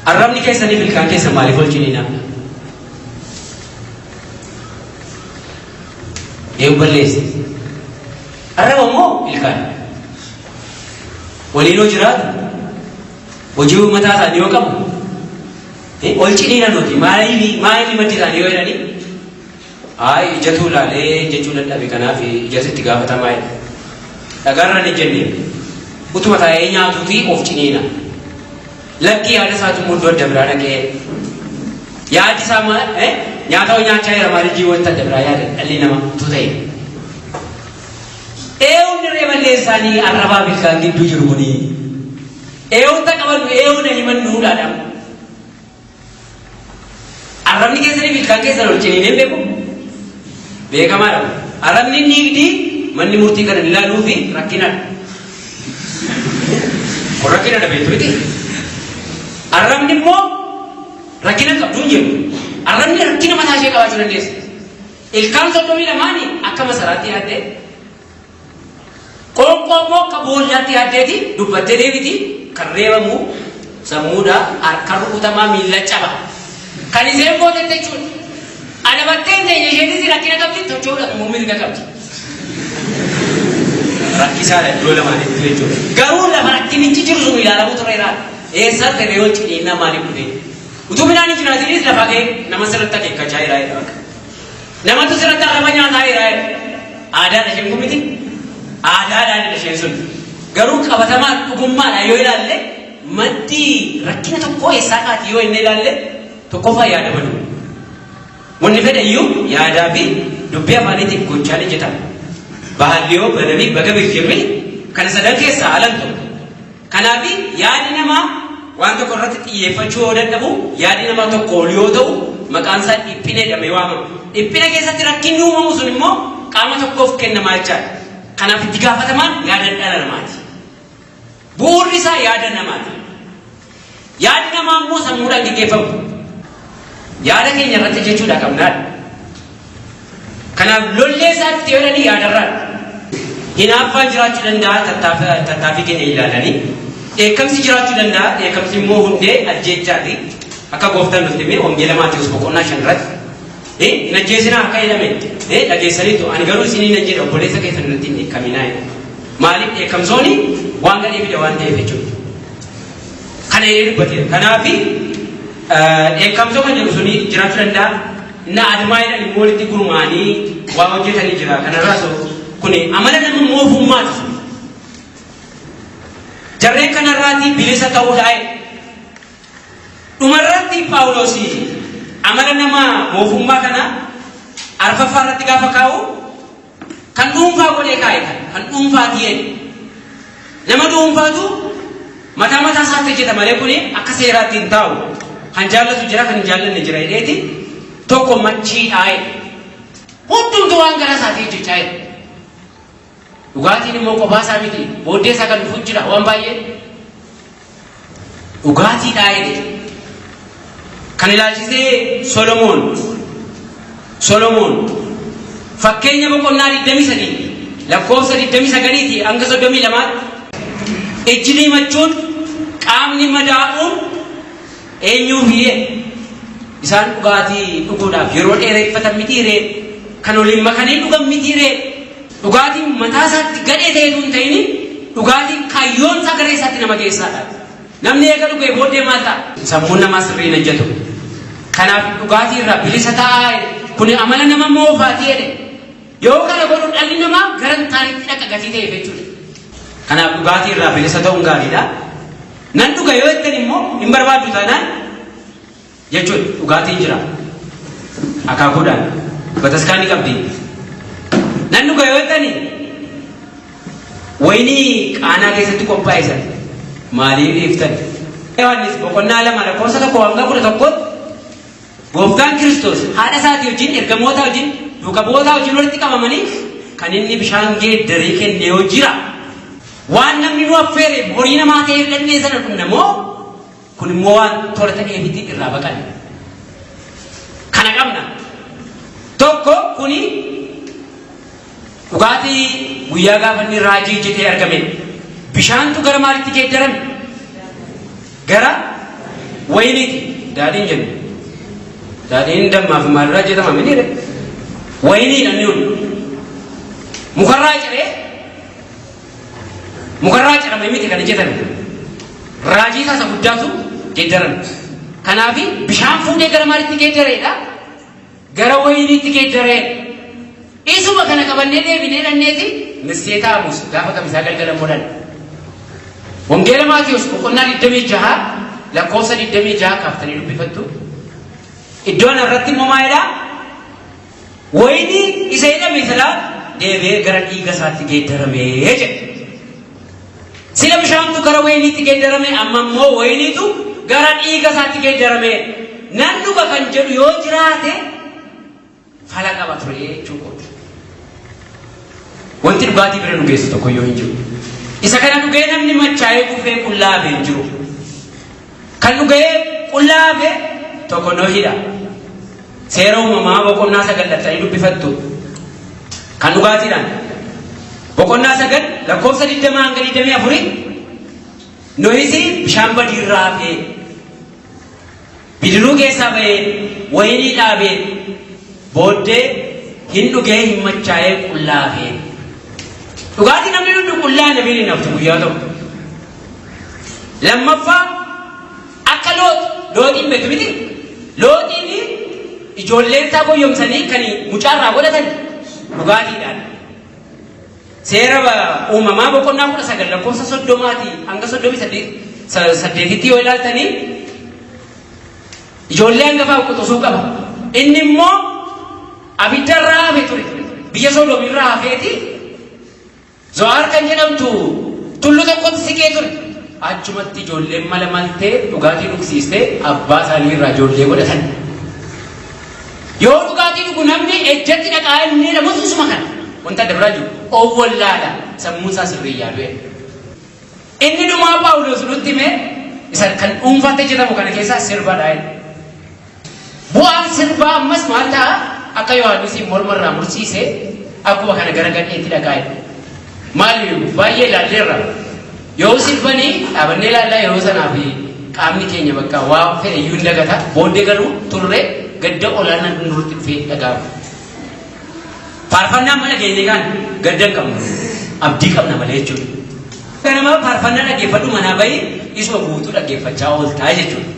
Arrabni keessaniif ilkaan keessan maaliif ol ciniina? Eewu balleesse. Arraba moo ilkaan? Waliin hoo jiraatu? Hojii mataa isaanii yoo qabu? Ol ciniina nuti maaliif maaliif maddi isaanii yoo jedhanii? Ayi ijatu ilaalee jechuu dadhabe kanaaf ijatu itti gaafatamaa jedha. Dhagaarra ni jenne utuma taa'ee nyaatuuti of ciniina. Lakki yaada isaatu immoo iddoo adda biraa dhaqee yaadi isaa maal nyaata hoo nyaachaa jira maal ijii wanta adda biraa yaada dhalli namaa utuu ta'e. Eewwan dirree balleessaanii arrabaa bilkaan gidduu jiru kuni. Eewwan qabannu eewwan himannuudhaadha. Arrabni keessanii ilkaan keessan ol ciniinee hin beeku. Beekamaadha. Arrabni inni hiikti manni murtii kana ilaaluu fi rakkinadha. Kun rakkinadha beektu miti. Arrabni immoo rakkina qabdu hin jedhu. Arrabni rakkina mataa ishee qabaachuu dandeessa. Ilkaan 32 akka masaraatti yaaddee Qoonqoo immoo akka boollaatti yaaddeeti dubbattee deebiti kan reebamu sammuudha harka rukutamaa miilla caba. Kan isheen gootetti jechuudha. Adabattee hin teenye isheenis rakkina qabdi tocho'uudhaaf immoo mirga qabdi. Rakkisaadha iddoo lamaanitti jechuudha. Garuu lafa rakkinichi jiru sun ilaalamu tureera. Eessatti yoo ciniinnaa maaliif dhufe? Utuu midhaan hin jiraatinis lafa kee nama sirriitti akeekkachaa jira jedha bakka. Namatu sirriitti arraba nyaataa jira jedha. Aadaadha isheen kun miti? Aadaadhaan isheen sun. Garuu qabatamaa dhugummaadhaan yoo ilaalle, maddi rakkina tokkoo eessaa kaati yoo inni ilaalle, tokkoffaa yaada baduu. Wanni fedhe iyyuu yaadaa fi dubbii afaaniitiif gochaan hojjetama. Baalliyoo banamii baga birjirri kana sadan keessaa alan tokko. Kanaaf yaadi namaa waan tokko irratti xiyyeeffachuu yoo dadhabu, yaadi namaa tokko ol yoo ta'u, maqaan isaa dhiphina jedhamee waamama. Dhiphina keessatti rakkinni uumamu sun immoo qaama tokkoof kennamaa jechaadha. Kanaaf itti gaafatamaan yaada dhala namaati. Bu'uurri isaa yaada namaati. Yaadi namaa immoo sammuudhaan geggeeffamu. Yaada keenya irratti jechuudha qabnaadha. Kanaaf lollee isaatti jedhanii yaadarraadha. Hinaaffaan jiraachuu danda'a, tattaaffii keenya ilaalanii. Dheekkamsi jiraachuu danda'a, dheekkamsi immoo hundee ajjeechaati. Akka gooftaan nutti hime Wangeela Maatiyus boqonnaa 5 irratti. Hin ajjeesinaa akka jedhame dhageessaniitu, ani garuu isinii nan jedha, obboleessa keessan irratti hin dheekkaminaa. Maaliif? Dheekkamsooni waan gadhee fida waan ta'eef jechuudha. Kana jedhee dubbateera. Kanaaf dheekkamsoo kan jedhu suni jiraachuu danda'a. Inni admaa jedhan immoo walitti gurmaa'anii waa hojjetanii jira. Kanarraa so kuni amala nama moofummaati. Jarreen kanarraatii bilisa ta'uudhaa. Dhumarratti Phaawulos amala nama moofummaa kana arfaffaa irratti gaafa kaa'u, kan dhuunfaa godhee kaa'e, kan dhuunfaati jedhe. Nama dhuunfaatu mataa mataa isaatti hojjeta malee kuni akka seeraatti hin taa'u. Kan jaallatu jira, kan hin jaallanne jira jedheeti, tokko machiidhaa jedhe. Hundumtu waan gara isaatii hojjechaa jira. Dhugaatiin immoo kophaa isaa miti. Booddee isaa kan dhufu jira waan baay'ee. Dhugaatiidhaa jedhe. Kan ilaalchisee Solomoon fakkeenya boqonnaa 23 lakkoofsa 29 hanga 32tti, ijji diimachuun, qaamni madaa'uun eenyuuf hiye? Isaan dhugaatii dhuguudhaaf yeroo dheereffatan mitii ree? Kan waliin makanii dhugan mitii ree? Dhugaatiin mataa isaatti gadhee ta'etu hin ta'ini, dhugaatiin kaayyoon isaa gara isaatti nama geessaadha. Namni eega dhugee booddee maal ta'a? Sammuun namaa sirrii hin hojjetu. Kanaaf dhugaatii irraa bilisa ta'aa jedhe. Kuni amala nama moofaati jedhe. Yoo kana godhu dhalli namaa gara hin taanetti dhaqa gatii ta'eef jechuudha. Kanaaf dhugaatii irraa bilisa ta'uun gaariidha. Nan dhuga yoo jettan immoo hin barbaaddu taanaan jechuudha, dhugaatiin jira. Akaakuudhaan bataskaanii qabdi. Nan dhuga yoo jettani, wayinii Qaanaa keessatti qophaa'e sana maaliif dhiiftan? Yohaannis boqonnaa 2 lakkoofsa 1 hanga 11tti, gooftaan Kiristoos haadha isaatii wajjin, ergamoota wajjin, duuka bu'oota wajjin walitti qabamanii kan inni bishaan geeddaree kenne yoo jira. Waan namni nu affeereef, horii namaa ta'eef dhaqnee sana dhugna moo kun immoo waan tola ta'eefiti irraa baqanne? Kana qabna. Tokko kuni dhugaatii guyyaa gaafa inni raajii hojjetee argame. Bishaantu gara maalitti geeddarame? Gara wayiniiti. Daadhiin jennu. Daadhiin dammaa fi maalirraa hojjetama miniire? Wayiniidha inni kun. Mukarraa ciree, mukarraa cirame miti kan hojjetame. Raajii isaa isa guddaatu geeddarame. Kanaaf bishaan fuudhee gara maalitti geeddareedha? Gara wayiniitti geeddareedha. Isuma kana qabannee deebinee dhanneeti misseeta Aamus gaafa kamisaa galgala modhan. Wangeela Maatiyus boqonnaa 26 lakkoofsa 26 kaaftanii dubbifattu. Iddoo irratti immoo maalidha? Wayinii isa jedhame silaa deebi'ee gara dhiiga isaatti geeddaramee jedhe. Sila bishaantu gara wayiniitti geeddarame, amma immoo wayiniitu gara dhiiga isaatti geeddarame. Nan dhuga kan jedhu yoo jiraate fala qaba ture jechuu kooti. Wanti dhugaatii bira nu geessu tokko iyyuu hin jiru. Isa kana dhugee namni machaa'ee kufee qullaa hafe hin jiru. Kan dhugee qullaa hafe tokko Nohidha. Seera Uumamaa boqonnaa 9 dhaqxanii dubbifattu. Kan dhugaatiidhaan. Boqonnaa 9 lakkoofsa 20 hanga 24, Nohis bishaan badiirraa hafee, bidiruu keessaa bahee, wayinii dhaabee, booddee hin dhugee, hin machaa'ee, qullaa hafee. Dhugaatii namni dhugu Qullaa nabiin hin haftu guyyaa tokko. Lammaffaa, akka Loox, Looxiin beektu miti? Looxiin ijoolleen isaa goyyomsanii kan mucaarraa godhatan dhugaatiidhaan. Seera Uumamaa boqonnaa 19 lakkoofsa 30 hanga 38tti yoo ilaaltanii, ijoollee hangafaa quxisuu qaba. Inni immoo abidda irraa hafe ture. Biyya Sodoom irraa hafeeti Zo'aar kan jedhamtu tullu tokkotti siqee ture. Achumatti ijoolleen mala maltee dhugaatii dhugsiistee abbaa isaanii irraa ijoollee godhatan. Yoo dhugaatii dhugu namni ejjatti dhaqaa inni jedhamu isuma kana. Wanta adda biraa jiru. Of wallaala, sammuun isaa sirrii yaadu jedha. Inni dhumaa Phaawulos nutti hime, isa kan dhuunfaatti hojjetamu kana keessaa sirbadha jedha. Bu'aan sirbaa ammas maal ta'a? Akka Yohaannisiin morma irraa mursiise, akkuma kana gara gadheetti dhaqaa jedha. Maal, baay'ee ilaalleerra. Yoo sirbanii dhaabannee ilaallaa, yeroo sanaaf qaamni keenya bakka waa fedhe iyyuu hin dagata. Booddee garuu turre gadda olaanaa nurratti dhufee dhaga'ama. Faarfannaa mana keenya kaan gadda hin qabnu. Abdii qabna malee jechuudha. Ganama faarfannaa dhaggeeffadhu, manaa bahi, isuma guutuu dhaggeeffachaa ooltaa jechuudha.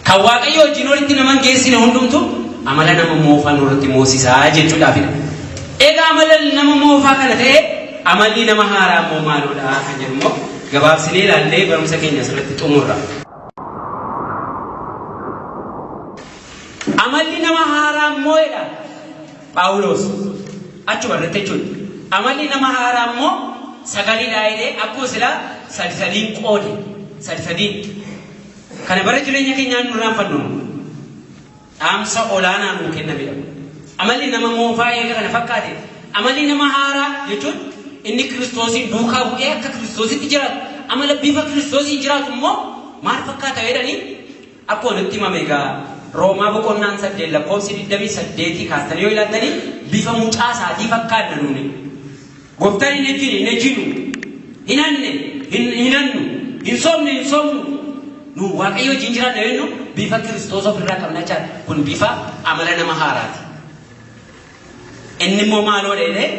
Kan Waaqayyo wajjin walitti nama hin geessine hundumtu amala nama moofaa nurratti moosisaa jechuudhaafidha. Egaa amala nama moofaa kana ta'e, amalli nama haaraa immoo maaloodha kan jedhu immoo gabaabsinee ilaallee barumsa keenya asirratti xumurra. Amalli nama haaraa immoo jedha Phaawulos achuma irratti jechuudha. Amalli nama haaraa immoo sagalidha jedhee, akkuma silaa sadi sadiin qoode, sadi sadiin. Kana bara jireenya keenyaan nu irraanfannu, dhaamsa olaanaa nuu kennamedha. Amalli nama moofaa eega kana fakkaate, amalli nama haaraa jechuun inni Kiristoosiin duukaa bu'ee akka Kiristoositti jiraatu, amala bifa Kiristoosiin jiraatu immoo maal fakkaata jedhanii, akkuma nutti himame egaa Roomaa boqonnaan 8 lakkoofsi 28 kaastanii yoo ilaaltanii, bifa mucaa isaatii fakkaanna nuuni. Gooftaan hin ejjine, hin ejjinu. Hin hanne, hin hannu. Hin soomne, hin soomnu. Nu Waaqayyo wajjin jiraanna yoo jennu, bifa Kiristoos ofirraa qabna jechaadha. Kun bifa amala nama haaraati. Inni immoo maaloo jedhee,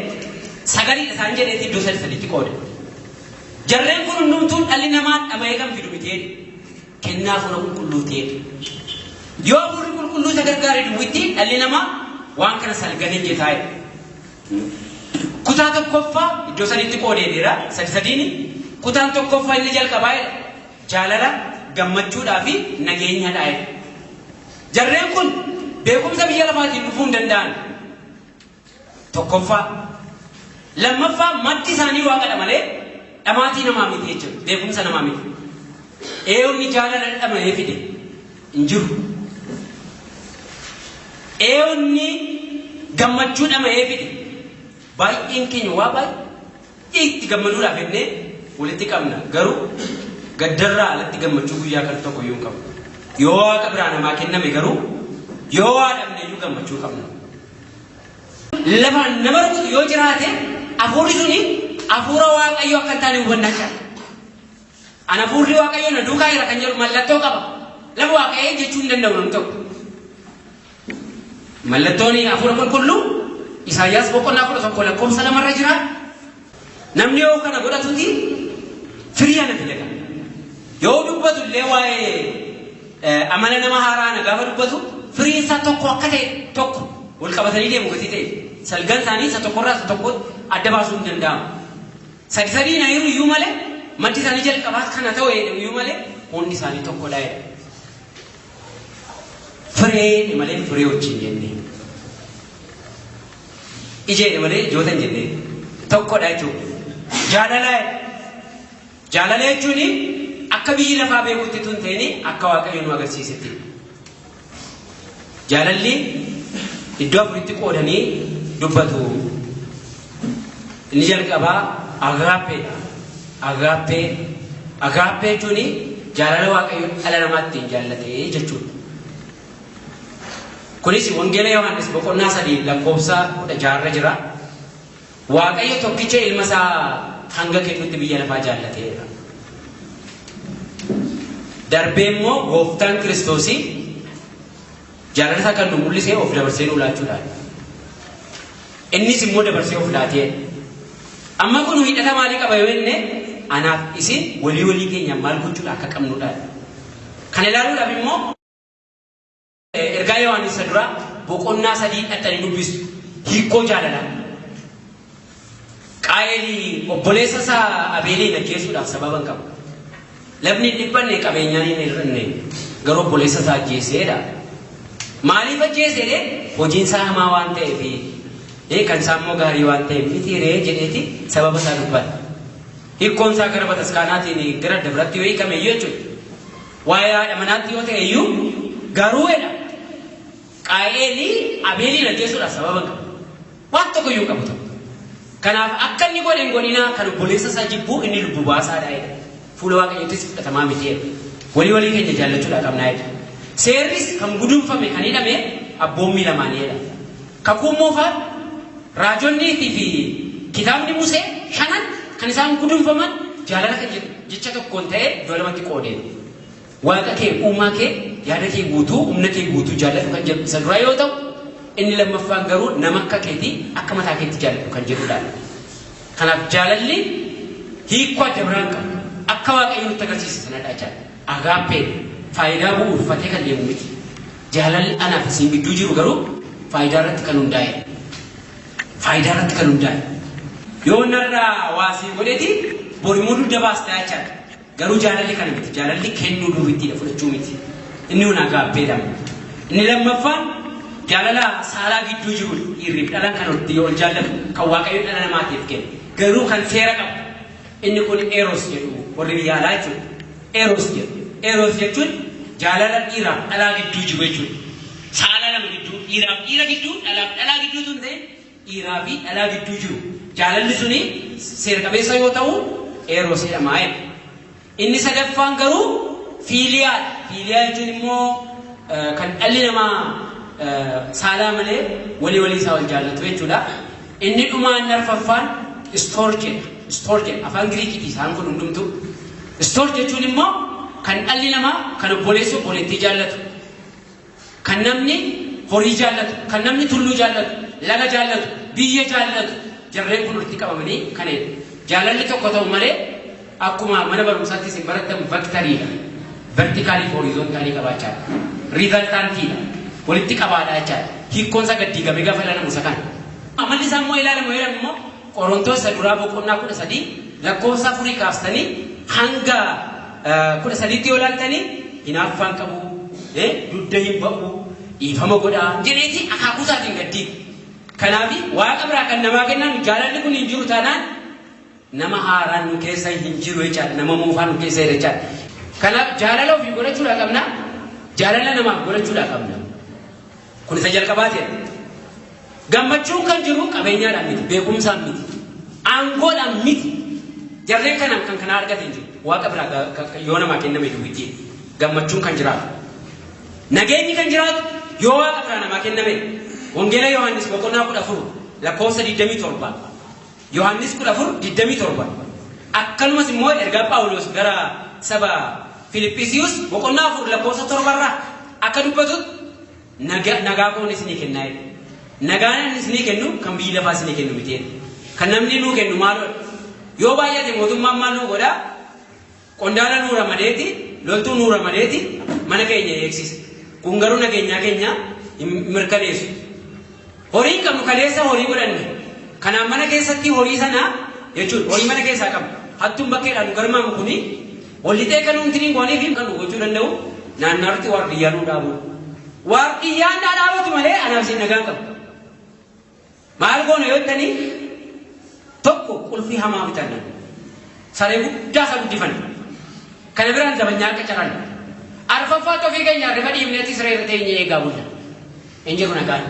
sagaliidha isaan jedheeti iddoo sadi sadiitti qoode. Jarreen kun hundumtuu dhalli namaa dhama'ee kan fidu miti jedhe. Kennaa Hafuura Qulqulluu ta'edha. Yoo Hafuurri Qulqulluu isa gargaare duwwitti dhalli namaa waan kana salgan hojjetaa jedha. Kutaa tokkoffaa iddoo sadiitti qoodeera. Sadi sadiini. Kutaan tokkoffaa inni jalqabaa jedha. Jaalala, gammachuudhaa fi nageenyadha jedha. Jarreen kun beekumsa biyya lafaatiin dhufuu hin danda'an. Tokkoffaa. Lammaffaa, maddi isaanii Waaqadha malee dhamaatii namaa miti jechuudha. Beekumsa namaa miti. Eewni jaalala dhama'ee fide hin jiru. Eewni gammachuu dhama'ee fide, baay'een keenya waa baay'ee itti gammaduudhaaf jennee walitti qabna. Garuu gaddarraa alatti gammachuu guyyaa kan tokko iyyuu hin qabnu. Yoo Waaqa biraa namaa kenname garuu, yoo waa dhabne iyyuu gammachuu qabna. Lafaan nama rukutu yoo jiraate, hafuurri suni hafuura Waaqayyoo akka hin taane hubannaa jira. An hafuurri Waaqayyoo na duukaa jira kan jedhu mallattoo qaba. Lafa Waaqayyoo jechuu hin danda'u namni tokko. Mallattoon Hafuura Qulqulluu Isaayyaas boqonnaa 11 lakkoofsa 2rra jira. Namni yoo kana godhatuti firii ana fida. Yoo dubbatu illee, waa'ee amala nama haaraa ana gaafa dubbatu, firiin isaa tokko akka ta'e, tokko wal qabatanii deemu gatii ta'e, salgan isaanii isa tokkorraa isa tokko adda baasuu hin danda'amu. Sadi sadiin ayiru iyyuu malee, maddi isaanii jalqabaa kana ta'u iyyuu malee, hundi isaanii tokkodha jedha. Firee malee firee wajjin jenne. Ijeedhe malee ijoota hin jenne. Tokkodha jechuudha. Jaalala Jaalala jechuun akka biyyi lafaa beekutti tun ta'in, akka Waaqayyo nu agarsiisetti. Jaalalli iddoo afuritti qoodanii dubbatu. Inni jalqabaa agaappeedha. Agaappee. Agaappee jechuun jaalala Waaqayyo dhala namaatti ittiin jaallate jechuudha. Kunis Wangeela Yohaannis boqonnaa 3 lakkoofsa 16rra jira. Waaqayyo tokkicha ilma isaa hanga kennutti biyya lafaa jaallateera. Darbee immoo gooftaan Kiristoosii jaalala isaa kan nu mul'ise of dabarsee nu laachuudhaan. Innis immoo dabarsee of laatee. Amma kun hidhata maalii qaba yoo jenne, anaaf isin walii walii keenya maal gochuudha akka qabnudha. Kana ilaaluudhaaf immoo ergaa Yohaannis isa duraa boqonnaa 3 dhaxxanii dubbistu. Hiikkoo jaalalaa. Qaayeli obboleessa isaa Abeeliin ajjeesuudhaaf sababa hin qabu. Lafni hin dhiphanne, qabeenyaan hin hir'inne, garuu obboleessa isaa ajjeeseedha. Maaliif ajjeesedhe? Hojiin isaa hamaa waan ta'eef, kan isaa immoo gaarii waan ta'eef miti ree jedheeti sababa isaa dubbata. Hiikkoon isaa gara bataskaanaatiin gara adda biraatti yoo hiikame iyyuu jechuudha. Waa'ee haadha manaatti yoo ta'e iyyuu garuu jedha. Qaa'eelii Abeeliin ajjeesuudhaaf sababa hin qabu. Waan tokko iyyuu hin qabu tokko. Kanaaf akka inni godhe hin godhinaa, kan obboleessa isaa jibbuu inni lubbuu baasaadha jedha. Fuula Waaqayyoottis fudhatamaa miti jedha. Walii walii keenya jaallachuudhaa qabnaa jedha. Seerris kan gudunfame, kan hidhame abboommii lamaanii jedha. Kakuun moofaan, raajonniitii fi kitaabni Musee shanan kan isaan gudunfaman jaalala kan jedhu jecha tokkoon ta'ee iddoo lamatti qoodee. Waaqa kee uumaa kee yaada kee guutuu, humna kee guutuu jaalladhu kan jedhu isa duraa yoo ta'u, inni lammaffaan garuu nama akka keetii akka mataa keetti jaalladhu kan jedhudha. Kanaaf jaalalli hiikoo adda biraan qabu. Akka Waaqayyo nutti agarsiise sanadha jechaadha. Agaappee faayidaa bu'uurfatee kan deemu miti. Jaalalli anaaf isin gidduu jiru garuu faayidaa irratti kan hundaa'e. Faayidaa irratti kan hundaa'e. Yoo narraa waa sii godheti borimmoo dugda baasta jechaadha. Garuu jaalalli kana miti. Jaalalli kennuu duwwittiidha, fudhachuu miti. Inni kun agaappeedha. Inni lammaffaan jaalala saalaa gidduu jiru, dhiirriif dhalaan kan ol jaallatu, kan Waaqayyo dhala namaatiif kenne. Garuu kan seera qabu. Inni kun eros jedhu warri biyya alaa jechuudha. Eros jedhu. Eros jechuun jaalala dhiiraaf dhalaa gidduu jiru jechuudha. Saala lama gidduu, dhiiraaf dhiira gidduu, dhalaaf dhalaa gidduu tun ta'e, dhiiraa fi dhalaa gidduu jiru. Jaalalli suni seera qabeessa yoo ta'u eros jedhama. Inni sadaffaan garuu fiiliyaadha. Fiiliyaa jechuun immoo kan dhalli namaa saalaa malee walii walii isaa wal jaallatu jechuudha. Inni dhumaan arfaffaan storge jedha. Storge afaan Giriikiiti isaan kun hundumtuu. Storge jechuun immoo kan dhalli namaa kan obboleessi obboleettii jaallatu. Kan namni horii jaallatu, kan namni tulluu jaallatu, laga jaallatu, biyya jaallatu, jarreen kun walitti qabamanii kana jedhu. Jaalalli tokko ta'u malee akkuma mana barumsaatti isin barattan vectoriidha. Verticalii fi horizontalii qabaachaadha. Resultantiidha. Walitti qabaadha jechaadha. Hiikkoon isaa gad diigamee gaafa ilaalamu isa kana. Amalli isaa immoo ilaalamu yoo jedhamu immoo Qorontoos isa duraa boqonnaa 13 lakkoofsa 4 kaastanii hanga 13tti yoo ilaaltanii, hinaaffaan qabu, dugda hin ba'u, dhiifama godhaa jedheeti akaakuu isaatiin gad diiga. Kanaaf Waaqa biraa kan namaa kennan jaalalli kun hin jiru taanaan nama haaraan nu keessa hin jiru jechaadha. Nama moofaan nu keessa jira jechaadha. Kanaaf jaalala ofii godhachuudhaa qabna. Jaalala namaaf godhachuudhaa qabna. Kun isa jalqabaati. Gammachuun kan jiru qabeenyaadhaan miti, beekumsaan miti, aangoodhaan miti. Jarreen kanaan kan kana argate hin jiru. Waaqa biraa yoo namaa kenname duwwittii gammachuun kan jiraatu. Nageenyi kan jiraatu yoo Waaqa biraa namaa kenname. Wangeela Yohaannis boqonnaa 14 lakkoofsa 27. Yohaannis 14:27. Akkanumas immoo ergaa Phaawulos gara saba Filiphisiiyus boqonnaa 4 lakkoofsa 7rraa akka dubbatutti, nagaa koon isinii kennaa jedhe. Nagaan inni isinii kennu kan biyyi lafaa isinii kennu miti jedhe. Kan namni nuu kennu maaloodha? Yoo baay'ate mootummaan maal nuu godhaa? Qondaala nuu ramadeeti, loltuu nuu ramadeeti mana keenya eegsisa. Kun garuu nageenyaa keenya hin mirkaneessu. Horii hin qabnu, kaleessa horii godhanne. Kanaaf mana keessatti horii sana jechuun horii mana keessaa qabna. Hattuun bakkeedhaan nu garmaamu kuni ol lixee kan nuti hin goonee fi kan nu gochuu danda'u naannaarratti waardiyyaa nuu dhaabu. Waardiyyaan naa dhaabatu malee anaaf isin nagaan qabu. Maal goona yoo jettanii, tokko qulfii hamaa bitanna. Saree guddaa isa guddifanna. Kana biraan zabanyaa akka caran. Arfaffaatti ofii keenya rifa dhiibneetti siree irra teenyee eegaa bulla. Hin jiru nagaan.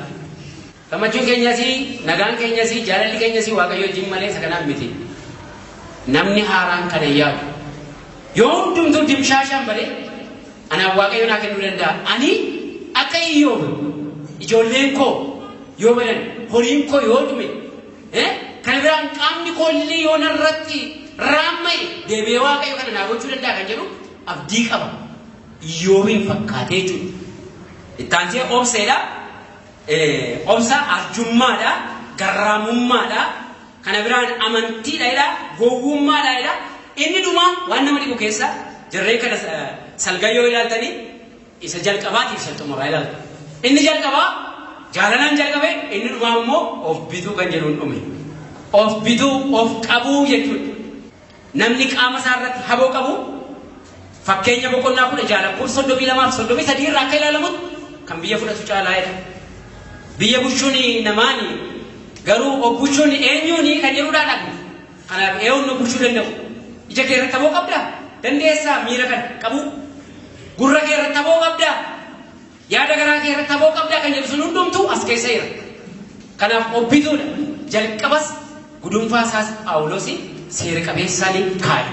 Gammachuun keenyas, nagaan keenyas, jaalalli keenyas Waaqayyo wajjin malee isa kanaaf miti. Namni haaraan kana yaadu. Yoo hundumtuu dimshaashaan malee anaaf Waaqayyo naa kennuu danda'a. Ani akka Iyyoob ijoolleen koo yoo badan, horiin koo yoo dhume, kana biraan qaamni koo illee yoo narratti raamma'e, deebi'ee Waaqayyo kana naa gochuu danda'a kan jedhu abdii qaba. Iyyoobiin fakkaatee jechuudha. Ittaansee obseedha. Obsa arjummaadha, garraamummaadha. Kana biraan amantiidha jedha, gowwummaadha jedha. Inni dhumaa waan nama dhibu keessa jarreen kana salgan yoo ilaaltanii isa jalqabaatiif isa xumuraa ilaaltu. Inni jalqabaa jaalalaan jalqabe, inni dhumaa immoo of bituu kan jedhuun dhume. Of bituu, of qabuu jechuudha. Namni qaama isaa irratti haboo qabu fakkeenya boqonnaa 16 lakkoofsa 32 fi 33 irraa akka ilaalamutti kan biyya fudhatu caalaa jedha. Biyya bulchuun namaani garuu of bulchuun eenyuuni kan jedhudhaa dhaqnu. Kanaaf eenyuun of bulchuu danda'u? Ija kee irratti haboo qabdaa? Dandeessaa miira kana qabuu? Gurra kee irratti haboo qabdaa? Yaada garaa kee irratti haboo qabdaa kan jedhu sun hundumtuu as keessa jira. Kanaaf of bituudha. Jalqabas gudunfaa isaas Phaawulos seera qabeessaan kaa'e.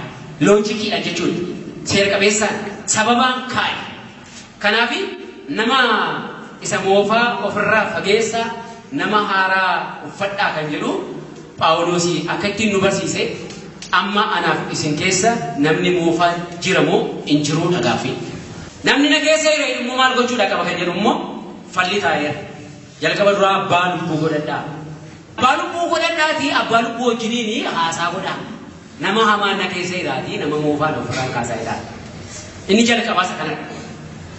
Loojikii jechuudha. Seera qabeessaan sababaan kaa'e. Kanaaf nama isa moofaa ofirraa fageessa, nama haaraa uffadhaa kan jedhu Phaawulos akka ittiin nu barsiise, amma anaaf isin keessa namni moofaa jira moo hin jiruu dhagaafi. Namni na keessa jira immoo maal gochuudha qaba kan jedhu immoo falli taa'eera. Jalqaba duraa abbaa lubbuu godhadhaa. Abbaa lubbuu godhadhaatii abbaa lubbuu wajjiniin haasaa godhaa. Nama hamaa na keessa jiraatii nama moofaan ofirraan kaasaa jira. Inni jalqabaa isa kanadha.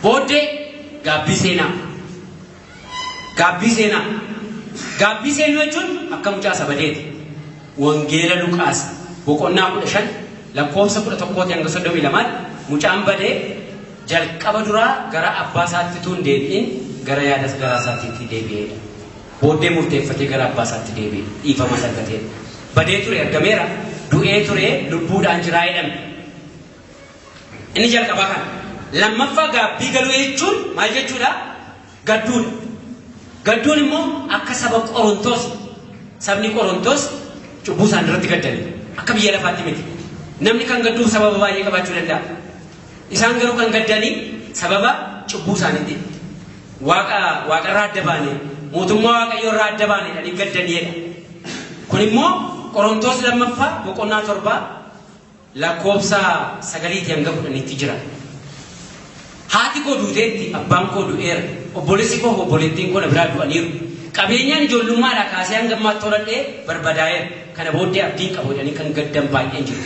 Booddee gaabbii seenaa. Gaabbii seenaa. Gaabbii seenuu jechuun akka mucaa sabadeeti. Wangeela Luqaas boqonnaa 15 lakkoofsa 11 hanga 32 mucaan badee jalqaba duraa gara abbaa isaatti tun deebi'in gara yaada garaa isaatiitti deebi'eedha. Booddee murteeffatee gara abbaa isaatti deebi'e, dhiifama argateedha. Badee ture argameera, du'ee ture lubbuudhaan jiraa jedhame. Inni jalqabaa kana. Lammaffaa gaabbii galuu jechuun maal jechuudha? Gadduudha. Gadduun immoo akka saba Qorontos, sabni Qorontos cubbuu isaan irratti gaddani. Akka biyya lafaatti miti. Namni kan gadduuf sababa baay'ee qabaachuu danda'a. Isaan garuu kan gaddanii sababa cubbuu isaaniitti. Waaqa waaqarraa adda baane, mootummaa Waaqayyoo irraa adda baane jedhanii gaddaniidha. Kun immoo Qorontos lammaffaa boqonnaa 7 lakkoofsa 9 hanga 10tti jira. Haati koo duuteetti, abbaan koo du'eera, obboleessi koo obboleettiin koo na biraa du'aniiru. Qabeenyaan ijoollummaadhaa kaasee hanga ammaatti horadhee barbadaa'eera. Kana booddee abdiin qabu jedhanii kan gaddan baay'een jiru.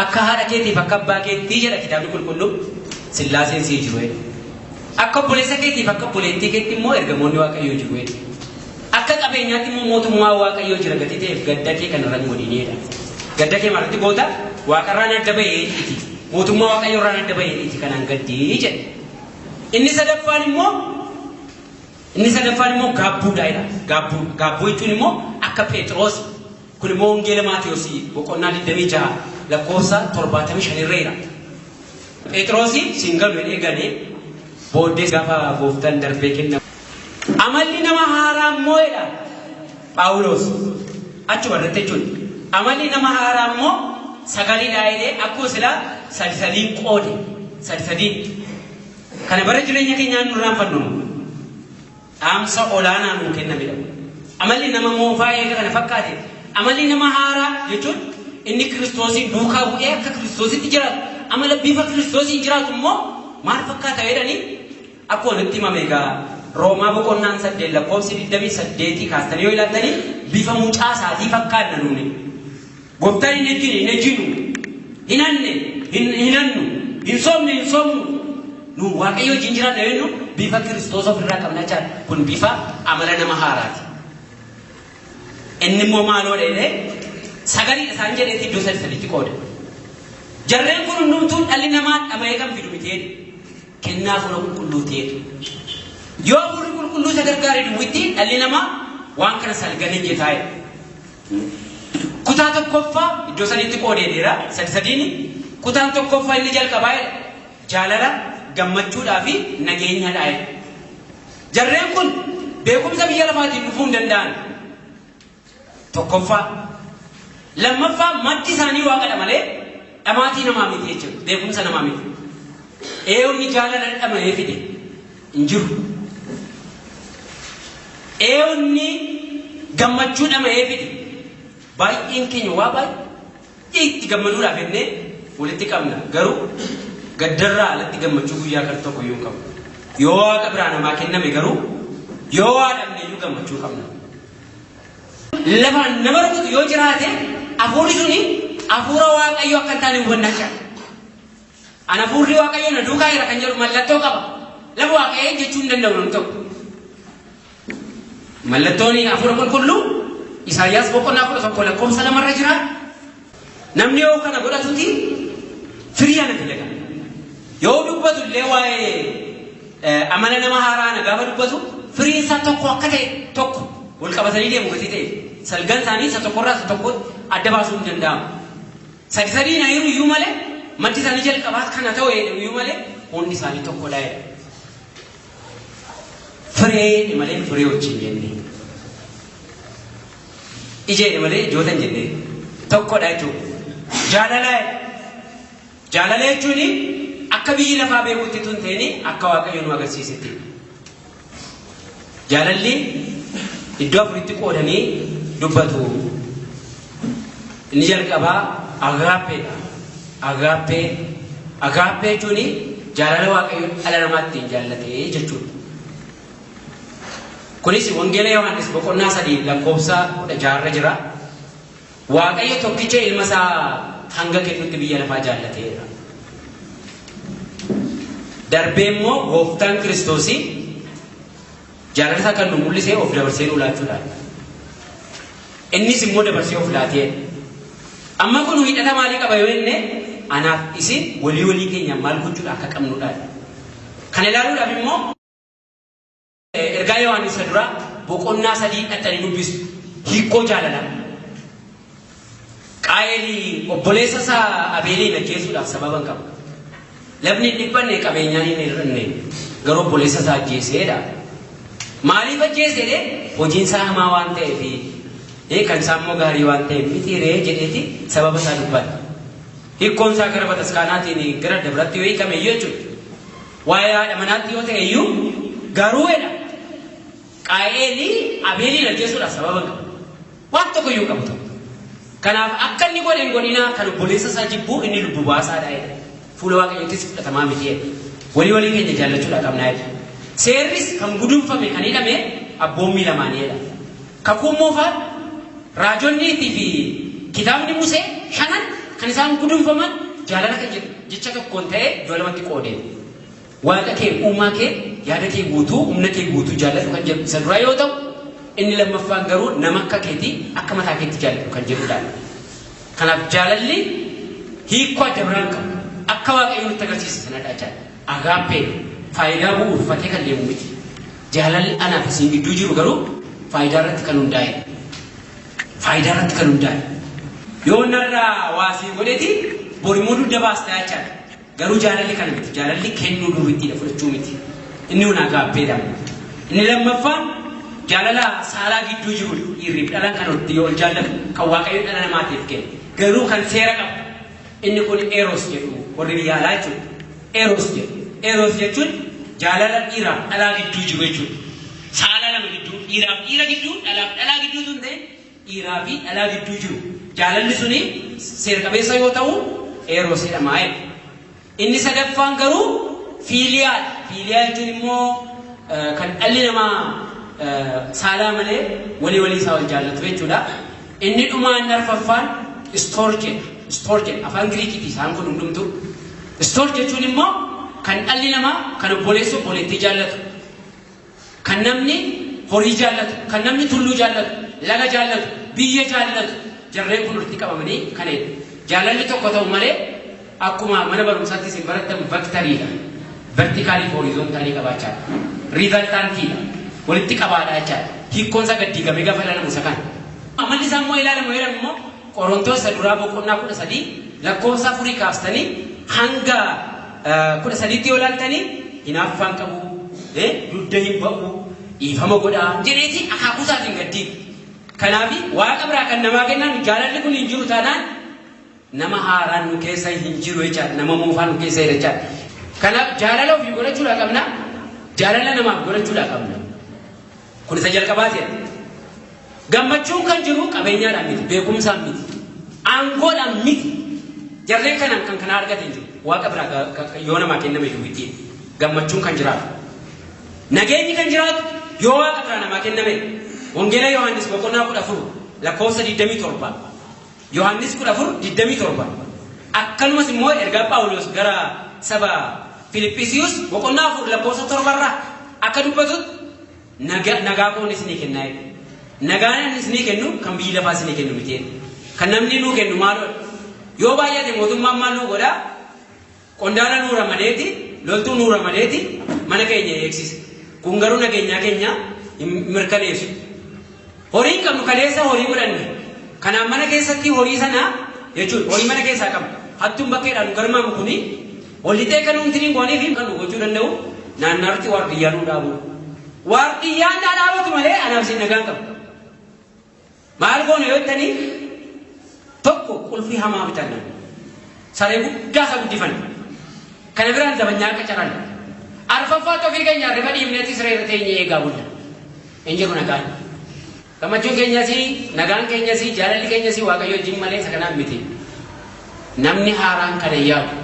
Akka haadha keetiif akka abbaa keettii jedha kitaabni qulqulluu, Sillaaseen sii jiru jedha. Akka obboleessa keetiif akka obboleettii keetti immoo ergamoonni Waaqayyoo jiru jedha. Akka qabeenyaatti immoo mootummaa Waaqayyoo jira gatii ta'eef gadda kee kan irra hin godhinedha. Gadda kee maalatti goota? Waaqarraan adda bahee iti. Mootummaa Waaqayyoo irraan adda bahee iti kanaan gaddii jedha. Inni sadaffaan immoo gaabbuudha jedha. Gaabbuu, gaabbuu jechuun immoo akka Phexros. Kun immoo Wangeela Maatiyoosi boqonnaa 26 lakkoofsa 75 irra jira. Phexrosi siin galu jedhee galee booddee gaafa gooftaan darbee kenna. Amalli nama haaraa immoo jedha Phaawulos achuma irratti jechuudha. Amalli nama haaraa immoo sagaliidha jedhee akkuma silaa sadi sadiin qoode, sadi sadiin. Kana bara jireenya keenyaa nu irraanfannu, dhaamsa olaanaa nuu kennamedha. Amalli nama moofaa eega kana fakkaate, amalli nama haaraa jechuun inni Kiristoosiin duukaa bu'ee akka Kiristoositti jiraatu, amala bifa Kiristoosiin jiraatu immoo maal fakkaata jedhanii akkuma nutti himame egaa Roomaa boqonnaan 8 lakkoofsi 28 kaastanii yoo ilaaltanii bifa mucaa isaatii fakkaanna nuuni. Gooftaan hin ejjine hin ejjinu, hin hanne hin hannu, hin soomne hin soomnu. Nu Waaqayyo wajjin jiraanna jennu bifa Kiristoos ofirraa qabna jechaadha. Kun bifa amala nama haaraati. Inni immoo maaloo jedhee sagaliidha isaan jedheetti iddoo sadi sadiitti qooda. Jarreen kun hundumtuu dhalli namaa dhama'ee kan fidu miti jedhe. Kennaa Hafuura Qulqulluu ta'edha. Yoo Hafuurri Qulqulluu isa gargaare duwwitti dhalli namaa waan kana salgan hojjetaa jedha. Kutaa tokkoffaa iddoo sadiitti qoodeera. Sadi sadiini. Kutaan tokkoffaa inni jalqabaa jedha. Jaalala, gammachuudhaa fi nageenyadha jedha. Jarreen kun beekumsa biyya lafaatiin dhufuu hin danda'an. Tokkoffaa. Lammaffaa maddi isaanii waaqadha malee dhamaatii namaa miti jechuudha. Beekumsa namaa miti. Eenyuun jaalala dhama'ee fide hin jiru. Eenyuun gammachuu dhama'ee fide? Baay'een keenya waa baay'ee itti gammaduudhaaf jennee walitti qabna. Garuu gaddarraa alatti gammachuu guyyaa kan tokko iyyuu hin qabu. Yoo waaqa biraa namaa kenname garuu yoo waa dhabne iyyuu gammachuu qabna. lafaan nama rukutu yoo jiraate hafuurri suni hafuura Waaqayyoo akka hin taane hubannaa jira. An hafuurri Waaqayyoo na duukaa jira kan jedhu mallattoo qaba. Lafa Waaqayyoo jechuu hin danda'u namni tokko. Mallattoon hafuura qulqulluu Isaayyaas boqonnaa 11 lakkoofsa 2rra jira. Namni yoo kana godhatuti firii ana fida. Yoo dubbatu illee waa'ee amala nama haaraa ana gaafa dubbatu firiin isaa tokko akka ta'e tokko wal qabatanii deemu gatii ta'e salgan isaanii isa tokkorraa isa tokkotti adda baasuu hin danda'amu. Sadi sadii na hiru iyyuu malee maddi isaanii jalqabaa kana ta'u iyyuu malee hundi isaanii tokkodha jedha. Firee malee firee wajjin jenne. Ijee malee ijoota hin jenne. Tokkodha jechuudha. Jaalala. Jaalala jechuun akka biyyi lafaa beekutti tun ta'in akka Waaqayyo nu agarsiisetti. Jaalalli iddoo afuritti qoodanii dubbatu. Inni jalqabaa agaappeedha. Agaappee. Agaappee jechuun jaalala Waaqayyo dhala namaatti jaallate jechuudha. Kunis Wangeela Yohaannis boqonnaa 3 lakkoofsa 16 jira. Waaqayyo tokkicha ilma isaa hanga kennutti biyya lafaa jaallateera. Darbee immoo gooftaan Kiristoosii jaalala isaa kan nu mul'ise of dabarsee nu laachuudhaan. Innis immoo dabarsee of laatee. Amma kun hidhata maalii qaba yoo jenne anaaf isin walii walii keenya maal gochuudha akka qabnudha. Kana ilaaluudhaaf immoo ergaa Yohaannis duraa boqonnaa 3 dhaxxanii dubbisu. Hiikoo jaalalaa. Qaayelii obboleessa isaa Abeeliin ajjeesuudhaaf sababa hin qabu. Lafni hin dhiphanne qabeenyaan hin hir'anne garuu obboleessa isaa ajjeeseedha. Maaliif ajjeesedhe? Hojiin isaa hamaa waan ta'eef kan isaa immoo gaarii waan ta'eef miti ree jedheeti sababa isaa dubbata. Hiikkoon isaa gara bataskaanaatiin gara dabratti yoo hiikame iyyuu jechuudha. Waa'ee haadha manaatti yoo ta'e iyyuu garuu jedha. Qaayelii Abeeliin ajjeesuudhaaf sababa hin qabu. Waan tokko iyyuu qabu tokko. Kanaaf akka inni godhe hin godhinaa kan obboleessa isaa jibbuu inni lubbu baasaadha jedha. Fuula Waaqayyoottis fudhatamaa miti jedha. Walii walii keenya jaallachuudha qabnaa jedha. Seerris kan gudunfame kan hidhame abboommii lamaanii jedha. Kakuun moofaan raajonniitii fi kitaabni Musee shanan kan isaan gudunfaman jaalala kan jedhu jecha tokkoon ta'ee iddoo lamatti qoodee. Waaqa kee uumaa kee yaada kee guutuu humna kee guutuu jaalladhu kan jedhu isa duraa yoo ta'u inni lammaffaan garuu nama akka keetii akka mataa keetti jaalladhu kan jedhudha. Kanaaf jaalalli hiikoo adda biraan qabu. Akka Waaqayyo nutti agarsiise sanadha jechaadha. Agaappee faayidaa bu'uurfatee kan deemu miti. Jaalalli anaaf isin gidduu jiru garuu faayidaa irratti kan hundaa'e. Faayidaa irratti kan hundaa'e. Yoo narraa waasii godheeti borimmoo dugda baasta jechaadha. Garuu jaalalli kana miti. Jaalalli kennuu duwwittiidha fudhachuu miti. Inni kun agaappeedha. Inni lammaffaan jaalala saalaa gidduu jiru dhiirriif dhalaan kan yoo ol jaallatu kan Waaqayyo dhala namaatiif kenne. Garuu kan seera qabu. Inni kun eros jedhu warri biyya alaa jechuudha. Eros jedhu. Eros jechuun jaalala dhiiraaf dhalaa gidduu jiru jechuudha. Saala lama gidduu dhiiraaf dhiira gidduu dhalaaf dhalaa gidduu tun ta'e dhiiraa fi dhalaa gidduu jiru. Jaalalli suni seera qabeessa yoo ta'u eros jedhama. Inni sadaffaan garuu fiiliyaadha. Fiiliyaa jechuun immoo kan dhalli namaa saalaa malee walii walii isaa wal jaallatu jechuudha. Inni dhumaan arfaffaan storge. Storge afaan Giriikiiti isaan kun hundumtuu. Storge jechuun immoo kan dhalli namaa kan obboleessu obboleettii jaallatu. Kan namni horii jaallatu, kan namni tulluu jaallatu, laga jaallatu, biyya jaallatu. Jarreen kun walitti qabamanii kan jedhu. Jaalalli tokko ta'u malee akkuma mana barumsaatti isin barattan vectoriidha. Verticalii fi horizontaalii qabaachaa. Resultantiidha. Walitti qabaadha jechaadha. Hiikkoon isaa gad diigamee gaafa ilaalamu isa kana. Amalli isaa immoo ilaalamu jedhamu immoo Qorontoos isa duraa boqonnaa 13 lakkoofsa 4 kaastanii hanga 13tti yoo ilaaltanii hinaaffaan qabu, dugda hin ba'u, dhiifama godhaa jedheeti akaakuu isaatiin gad diiga. Kanaaf Waaqa biraa kan namaa kennan jaalalli kun hin jiru taanaan nama haaraan nu keessa hin jiru jechaadha. Nama moofaan nu keessa jira jechaadha. Kanaaf jaalala ofii godhachuudhaa qabna. Jaalala namaaf godhachuudhaa qabna. Kun isa jalqabaati. Gammachuun kan jiru qabeenyaadhaan miti, beekumsaan miti, aangoodhaan miti. Jarreen kanaan kan kana argate hin jiru. Waaqa biraa yoo namaa kenname duwwittii gammachuun kan jiraatu. Nageenyi kan jiraatu yoo Waaqa biraa namaa kenname. Wangeela Yohaannis boqonnaa 14 lakkoofsa 27. Yohaannis 14:27. Akkanumas immoo ergaa Phaawulos gara saba Filiphisiiyus boqonnaa 4 lakkoofsa 7 irraa akka dubbatutti nagaa koon isinii kennaa jedhe. Nagaan inni isinii kennu kan biyyi lafaa isinii kennu miti jedhe. Kan namni nuu kennu maaloo? Yoo baay'ate mootummaan maal nuu godhaa? Qondaala nuu ramadeeti, loltuu nuu ramadeeti mana keenya eegsisa. Kun garuu nageenyaa keenya hin mirkaneessu. Horii hin qabnu, kaleessa horii godhanne. Kanaaf mana keessatti horii sana jechuun horii mana keessaa qabna. Hattuun bakkeedhaan nu garmaamu kuni ol lixee kan nuti hin goonee fi kan nu gochuu danda'u naannaarratti waardiyyaa nuu dhaabuudha. Waardiyyaan naa dhaabatu malee anaaf isin nagaan qabu. Maal goone yoo jettanii, tokko qulfii hamaa bitanna. Saree guddaa isa guddifanna. Kana biraan zabanyaa qacaran. Arfaffaatti ofii keenya riba dhiibneetti siree irra teenyee eegaa bulla. Hin jiru nagaan. Gammachuun keenyas, nagaan keenyas, jaalalli keenyas Waaqayyo wajjin malee isa kanaan miti. Namni haaraan kana hin yaadu.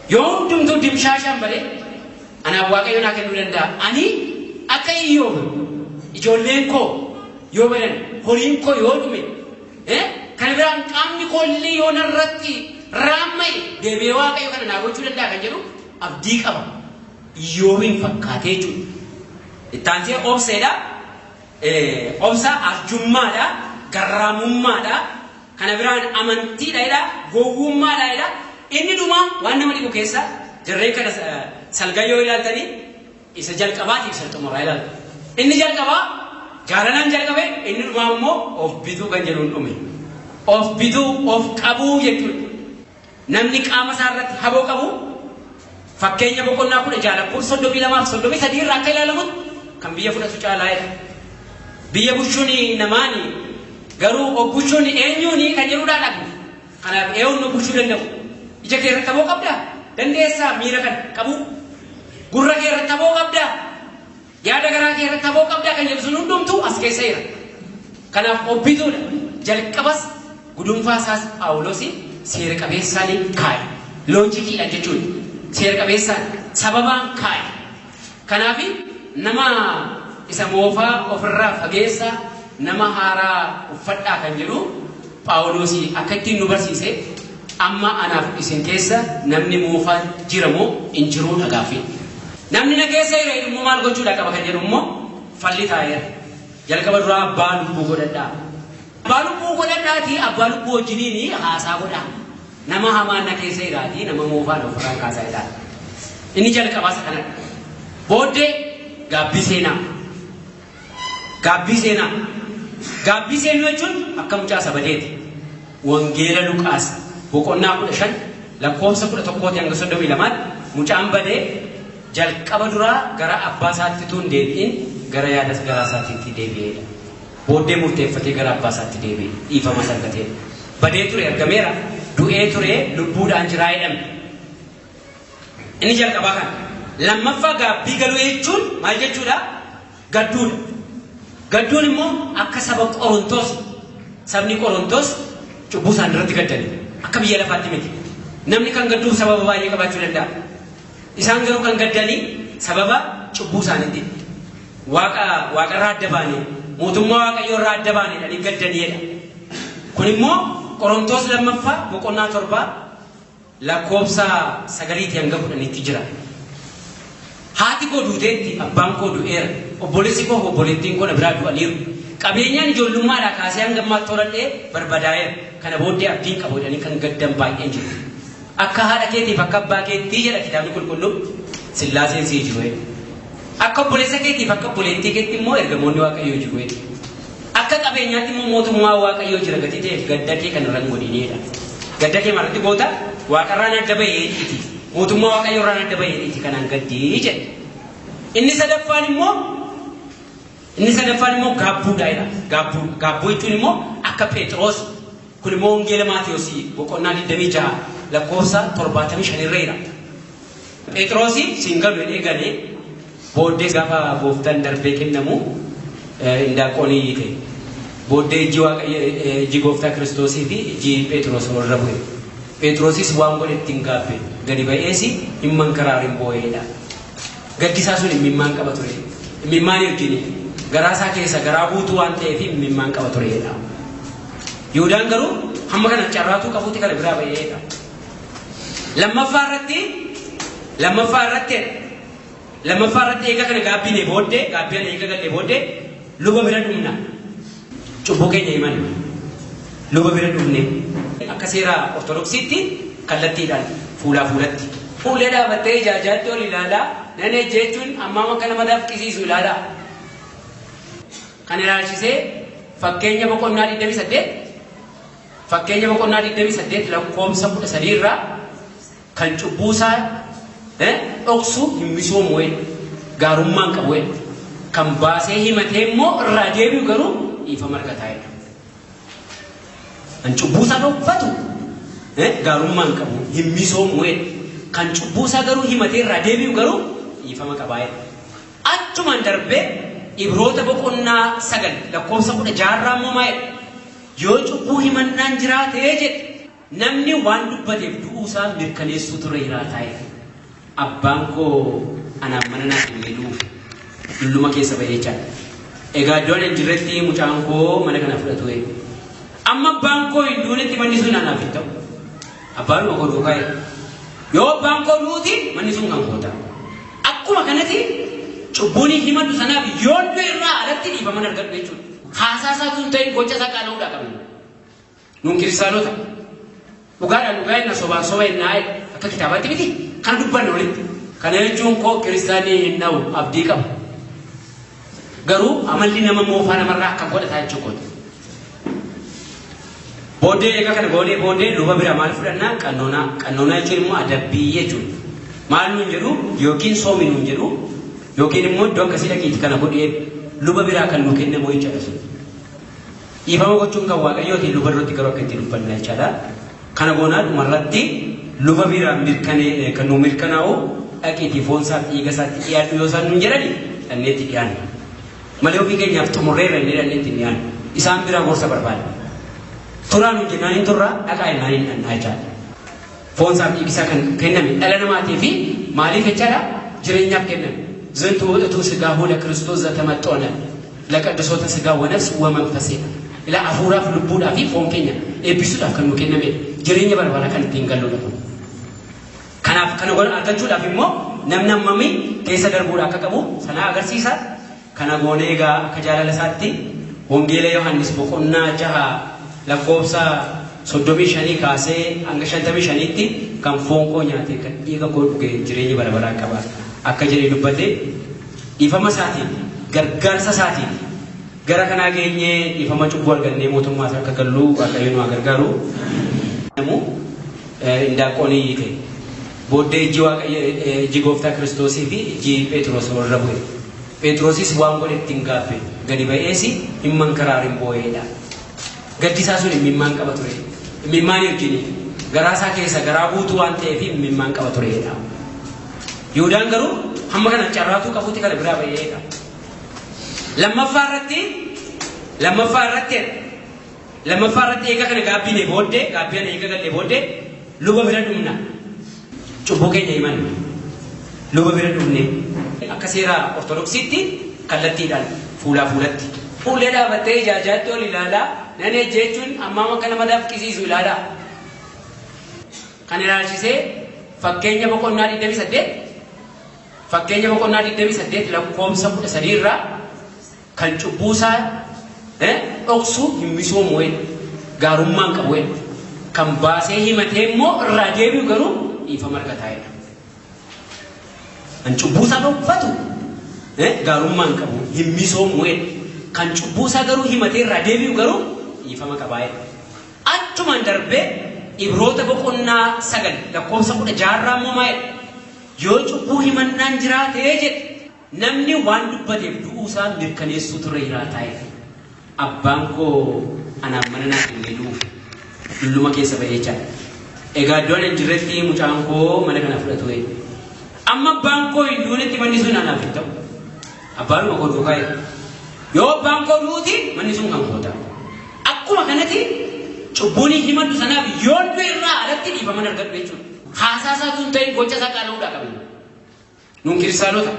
Yoo hundumtuu dimshaashaan malee anaaf Waaqayyo naa kennuu danda'a. Ani akka Iyyoob ijoolleen koo yoo badan, horiin koo yoo dhume, kana biraan qaamni koo illee yoo narratti raamma'e deebi'ee Waaqayyo kana naa gochuu danda'a kan jedhu abdii qaba. Iyyoobiin fakkaatee jechuudha. Ittaansee obseedha. Obsa arjummaadha, garraamummaadha, kana biraan amantiidha jedha, gowwummaadha jedha. Inni dhumaa waan nama dhibu keessa jarreen kana salgan yoo ilaaltanii isa jalqabaatiif isa xumuraa ilaaltu. Inni jalqabaa jaalalaan jalqabe, inni dhumaa immoo of bituu kan jedhuun dhume. Of bituu, of qabuu jechuudha. Namni qaama isaa irratti haboo qabu fakkeenya boqonnaa 16 lakkoofsa 32 fi 33 irraa akka ilaalamutti kan biyya fudhatu caalaa jedha. Biyya bulchuun namaani, garuu of bulchuun eenyuuni kan jedhudhaan dhaqnu. Kanaaf eenyuun of bulchuu danda'u? Ija kee irratti haboo qabdaa? Dandeessaa miira kana qabuu? Gurra kee irratti haboo qabdaa? Yaada garaa kee irratti haboo qabdaa kan jedhu sun hundumtuu as keessa jira. Kanaaf of bituudha. Jalqabas gudunfaa isaas Phaawulos seera qabeessaan kaa'e. Loojikiidhaan jechuudha. Seera qabeessaan sababaan kaa'e. Kanaaf nama isa moofaa ofirraa fageessaa, nama haaraa uffadhaa kan jedhu Phaawulos akka ittiin nu barsiise, amma anaaf isin keessa namni moofaan jira moo hin jiruudha gaaffii. Namni na keessa jira immoo maal gochuudha qaba kan jedhu immoo falli taa'eera. Jalqaba duraa abbaa lubbuu godhadhaa. Abbaa lubbuu godhadhaatii abbaa lubbuu wajjiniin haasaa godhaa. Nama hamaan na keessa jiraatii nama moofaan ofirraa kaasaa jedhaa. Inni jalqabaa isa kanadha. Booddee gaabbii seenaa. Gaabbii seenaa. Gaabbii seenuu jechuun akka mucaa sabadeeti. Wangeela Luqaas boqonnaa 15 lakkoofsa 11 hanga 32 mucaan badee jalqaba duraa gara abbaa isaatti tuun deebi'in gara yaada garaa isaatiitti deebi'eedha. Booddee murteeffatee gara abbaa isaatti deebi'e, dhiifama argatee. Badee ture argameera, du'ee ture lubbuudhaan jiraa jedhame. Inni jalqabaa kana. Lammaffaa gaabbii galuu jechuun maal jechuudha? Gadduudha. Gadduun immoo akka saba Qorontos, sabni Qorontos cubbuu isaan irratti gaddani. Akka biyya lafaatti miti. Namni kan gadduuf sababa baay'ee qabaachuu danda'a. Isaan garuu kan gaddanii sababa cubbuu isaaniitti. Waaqarraa adda baane, mootummaa Waaqayyoo irraa adda baane jedhanii gaddaniidha. Kun immoo Qorontos lammaffaa boqonnaa 7 lakkoofsa 9 hanga 10tti jira. Haati koo duuteetti, abbaan koo du'eera, obboleessi koo obboleettiin koo na biraa du'aniiru. Qabeenyaan ijoollummaadhaa kaasee hanga ammaatti horadhee barbadaa'eera. Kana booddee abdiin qabu jedhanii kan gaddan baay'een jiru. Akka haadha keetiif akka abbaa keettii jedha kitaabni qulqulluun, Sillaaseen sii jiru jedha. Akka obboleessa keetiif akka obboleettii keetti immoo ergamoonni Waaqayyoo jiru jedha. Akka qabeenyaatti immoo mootummaa Waaqayyoo jira gatii ta'eef gadda kee kan irra hin godhinedha. Gadda kee maalirratti goota? Waaqarraan adda bahee iti. Mootummaa Waaqayyoo irraan adda bahee iti kanaan gaddii jedha. Inni sadaffaan immoo gaabbuudha jedha. Gaabbuu, gaabbuu jechuun immoo akka Phexros, kun immoo Wangeela Maatiyoosi boqonnaa 26 lakkoofsa 75 irra jira. Phexrosi siin galu jedhee galee booddee gaafa gooftaan darbee kennamu indaanqoon iyyite. Booddee ijji Waaqayyo, ijji gooftaa Kiristoosii fi ijji Phexros walirra bu'e. Phexrosis waan godhe ittiin gaabbe, gadi ba'ees hin mankaraarin boo'eedha. Gaddi isaa sun imimmaan qaba ture. Imimmaan wajjin garaa isaa keessa garaa guutuu waan ta'eef imimmaan qaba tureedha. Yihuudaan garuu hamma kana carraatuu qabuutti kana biraa ba'eedha. Lammaffaa irratti eega kana gaabbine booddee gaabbii eega galle booddee luba bira dhumna. Cubbuu keenya himanna. Luba bira dhumne akka seera Ortodoksiitti kallattiidhaan fuulaa fuulatti. Fuullee dhaabattee ijaajaatti ol ilaalaa nan jechuun ammaa akka nama dafqisiisu ilaalaa. Kan ilaalchisee fakkeenya boqonnaa 28 fakkeenya boqonnaa 28 lakkoofsa 13 irraa kan cubbuusaa dhoksu hin misoomu gaarummaan qabu kan baasee himatee immoo irraa deebi'u garuu dhiifama argataa jedha. Kan cubbuusaa dhokfatu gaarummaan qabu hin misoomu kan cubbuusaa garuu himatee irraa deebi'u garuu dhiifama qabaa jedha. Achumaan darbee Ibroota boqonnaa 9 lakkoofsa 16 irraa immoo maal yoo cubbuu himannaan jiraatee jedhe namni waan dubbateef du'uusaa mirkaneessuu ture jiraataa jedhe. Abbaan koo anaaf mana naaf hin du'uuf dulluma keessa ba'ee jechaadha. Egaa iddoon hin jirretti mucaan koo mana kana fudhatu. Amma abbaan koo hin duunetti manni sun anaaf hin ta'u. Abbaanuma koo duukaa jedhe. Yoo abbaan koo duuti manni sun kan koo ta'a. Akkuma kanatti cubbuun himadhu sanaaf yoon du'e irraa alatti dhiifama argadhu jechuudha. Haasaa isaa tun ta'in gocha isaa qaana'uudhaa qabna. Nuun kiristaanota dhugaadhaan dhugaa hinna sobaan soba hinnaa akka kitaabaatti miti kana dubbanne walitti. Kana jechuun koo kiristaanii hin na'u abdii qaba. Garuu amalli nama moofaa namarraa akka godhataa jechuudha. Booddee egaa kana booddee luba bira maal fudhannaa? Qannoonaa. Qannoonaa jechuun immoo adabbii jechuudha. Maal nuun jedhu yookiin soomi nuun jedhu yookiin immoo iddoo akkasii dhaqiiti kana godhee luba biraa kan nu kennamu jechaadha sun. Dhiifama gochuun kan Waaqayyooti luba irratti garuu akka itti dubbanna jechaadha. Kana goonaa dhumarratti luba biraa mirkanee kan nu mirkanaa'u dhaqiitii foonsaaf dhiiga isaatti dhiyaadhu yoo isaan nuun jedhani dhanneetti dhiyaanna. Malee ofii keenyaaf xumurreerra inni dhanneetti dhiyaanna. Isaan biraa gorsa barbaada. Turaa nuun jennaan hin turraa dhaqaa jennaan hin dhannaa jechaadha. Foonsaaf dhiigisaa kan kenname dhala namaatii fi maaliif jechaadha jireenyaaf kenname. ዝንቱ ውእቱ ሥጋሁ ለክርስቶስ ዘተመጦነ ለቅዱሶተ ሥጋ ወነፍስ ወመንፈሴ ila afuuraaf lubbuudhaa fi foon keenya eebbisuudhaaf kan nu kennamedha. Jireenya bara kan ittiin galludha kun. Kanaaf kana argachuudhaaf immoo namni hammamii keessa darbuudha akka qabu sana agarsiisa. Kana goonee egaa akka jaalala isaatti Wangeela Yohaannis boqonnaa 6 lakkoofsa 35 kaasee hanga 55tti kan foon koo nyaate kan dhiiga koo dhuge jireenya bara baraa qaba. Akka jedhee dubbate dhiifama isaatiin gargaarsa isaatiin gara kanaa geenyee dhiifama cubbuu argannee mootummaa isaa akka gallu Waaqayyo nu haa gargaaru. Indaanqoon hiite booddee ijji Waaqayyo ijji gooftaa Kiristoosii fi ijji Phexros warra bu'e. Phexrosis waan godhe ittiin gaabbe gadi ba'ees himman karaarin boo'eedha. Gaddi isaa sun himimmaan qaba ture. Himimmaan wajjin garaa isaa keessa garaa guutuu waan ta'eef himimmaan qaba tureedha. Yihuudaan garuu hamma kana carraatuu qabuutti kana biraa ba'eedha. Lammaffaa irratti eega kana gaabbine booddee gaabbii eega galle booddee luba bira dhumna. Cubbuu keenya himanna. Luba bira dhumne akka seera Ortodoksiitti kallattiidhaan fuulaa fuulatti. Fuullee dhaabattee ijaajaatti ol ilaalaa nan jechuun ammaa akka nama dafqisiisu ilaalaa. Kan ilaalchisee fakkeenya boqonnaa 28 fakkeenya boqonnaa 28 lakkoofsa 13 irraa kan cubbuusaa dhoksu hin misoomu gaarummaan qabu kan baasee himatee immoo irraa deebi'u garuu dhiifama argataa jedha. Kan cubbuusaa dhokfatu gaarummaan qabu hin misoomu kan cubbuusaa garuu himatee irraa deebi'u garuu dhiifama qabaa jedha. Achumaan darbee Ibroota boqonnaa 9 lakkoofsa 16 irraa immoo maal yoo cubbuu himannaan jiraatee jedhe namni waan dubbateef du'uusaa mirkaneessuu ture jiraataa jedhe. Abbaan koo anaaf mana naaf hin du'uuf dulluma keessa ba'ee jechaadha. Egaa iddoon hin jirretti mucaan koo mana kana fudhatu. Amma abbaan koo hin duunetti manni sun anaaf hin ta'u. Abbaanuma koo duukaa jedhe. Yoo abbaan koo duuti manni sun kan koo ta'a. Akkuma kanatti cubbuun himadhu sanaaf yoon du'e irraa alatti dhiifama argadhu jechuudha. Haasaa isaa tun ta'in gocha isaa qaana'uudhaa qabna. Nuun kiristaanota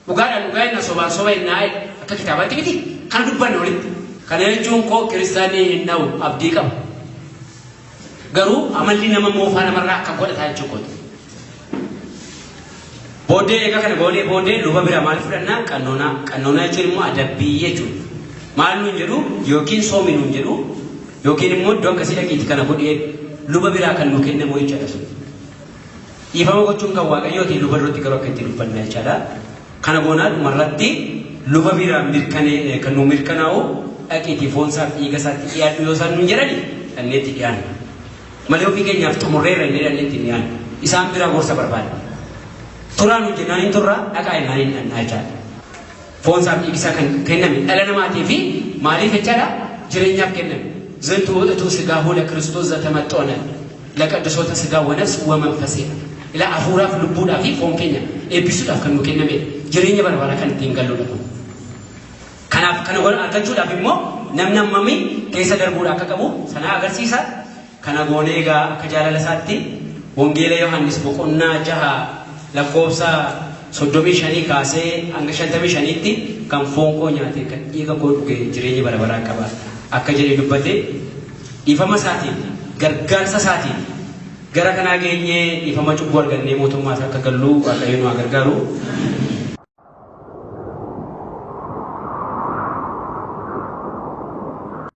dhugaadhaan dhugaa hinna sobaan soba hinnaa akka kitaabaatti miti kana dubbanne walitti. Kana jechuun koo kiristaanii hin na'u, abdii qaba. Garuu amalli nama moofaa namarraa akka godhataa jechuu kooti. Booddee egaa kana goonee booddee luba bira maal fudhannaa? Qannoonaa. Qannoonaa jechuun immoo adabbii jechuudha. Maal nuun jedhu? Yookiin soomi nuun jedhu, yookiin immoo iddoo akkasii dhaqiiti kana godhee, luba biraa kan nu kennamu jechaadha sun. Dhiifama gochuun kan Waaqayyooti, luba duratti garuu akka itti dubbanna jechaadha. Kana goonaa dhumarratti luba biraa mirkanee kan nu mirkanaa'u, dhaqiitii foonsaaf dhiiga isaatti dhiyaadhu yoo isaan nuun jedhani, dhannee itti dhiyaanna. Malee ofii keenyaaf xumurreerra inni dhannee itti dhiyaanna. Isaan biraa gorsa barbaada. Turaa nuun jennaan hin turraa, dhaqaa jennaan hin dhannaa jechaadha. Foonsaaf dhiigisaa kan kenname dhala namaatii fi maaliif jechaadha? Jireenyaaf kenname. ዝንቱ ውእቱ ሥጋሁ ለክርስቶስ ዘተመጦነ ለቅድሶተ ሥጋ ወነፍስ ወመንፈስ ila hafuuraaf, lubbuudhaa fi foon keenya eebbisuudhaaf kan nu kennamedha. Jireenya bara baraa kan ittiin galludha kun. Kanaaf kana argachuudhaaf immoo namni hammamii keessa darbuudha akka qabu sana agarsiisa. Kana goonee egaa akka jaalala isaatti Wangeela Yohaannis boqonnaa 6 lakkoofsa 35 kaasee hanga 55tti, kan foon koo nyaate kan dhiiga koo dhuge jireenya bara baraa qaba akka jedhe dubbate, dhiifama isaatiin, gargaarsa isaatiin gara kanaa geenyee dhiifama cubbuu argannee mootummaa isaa akka gallu Waaqayyo nu haa gargaaru.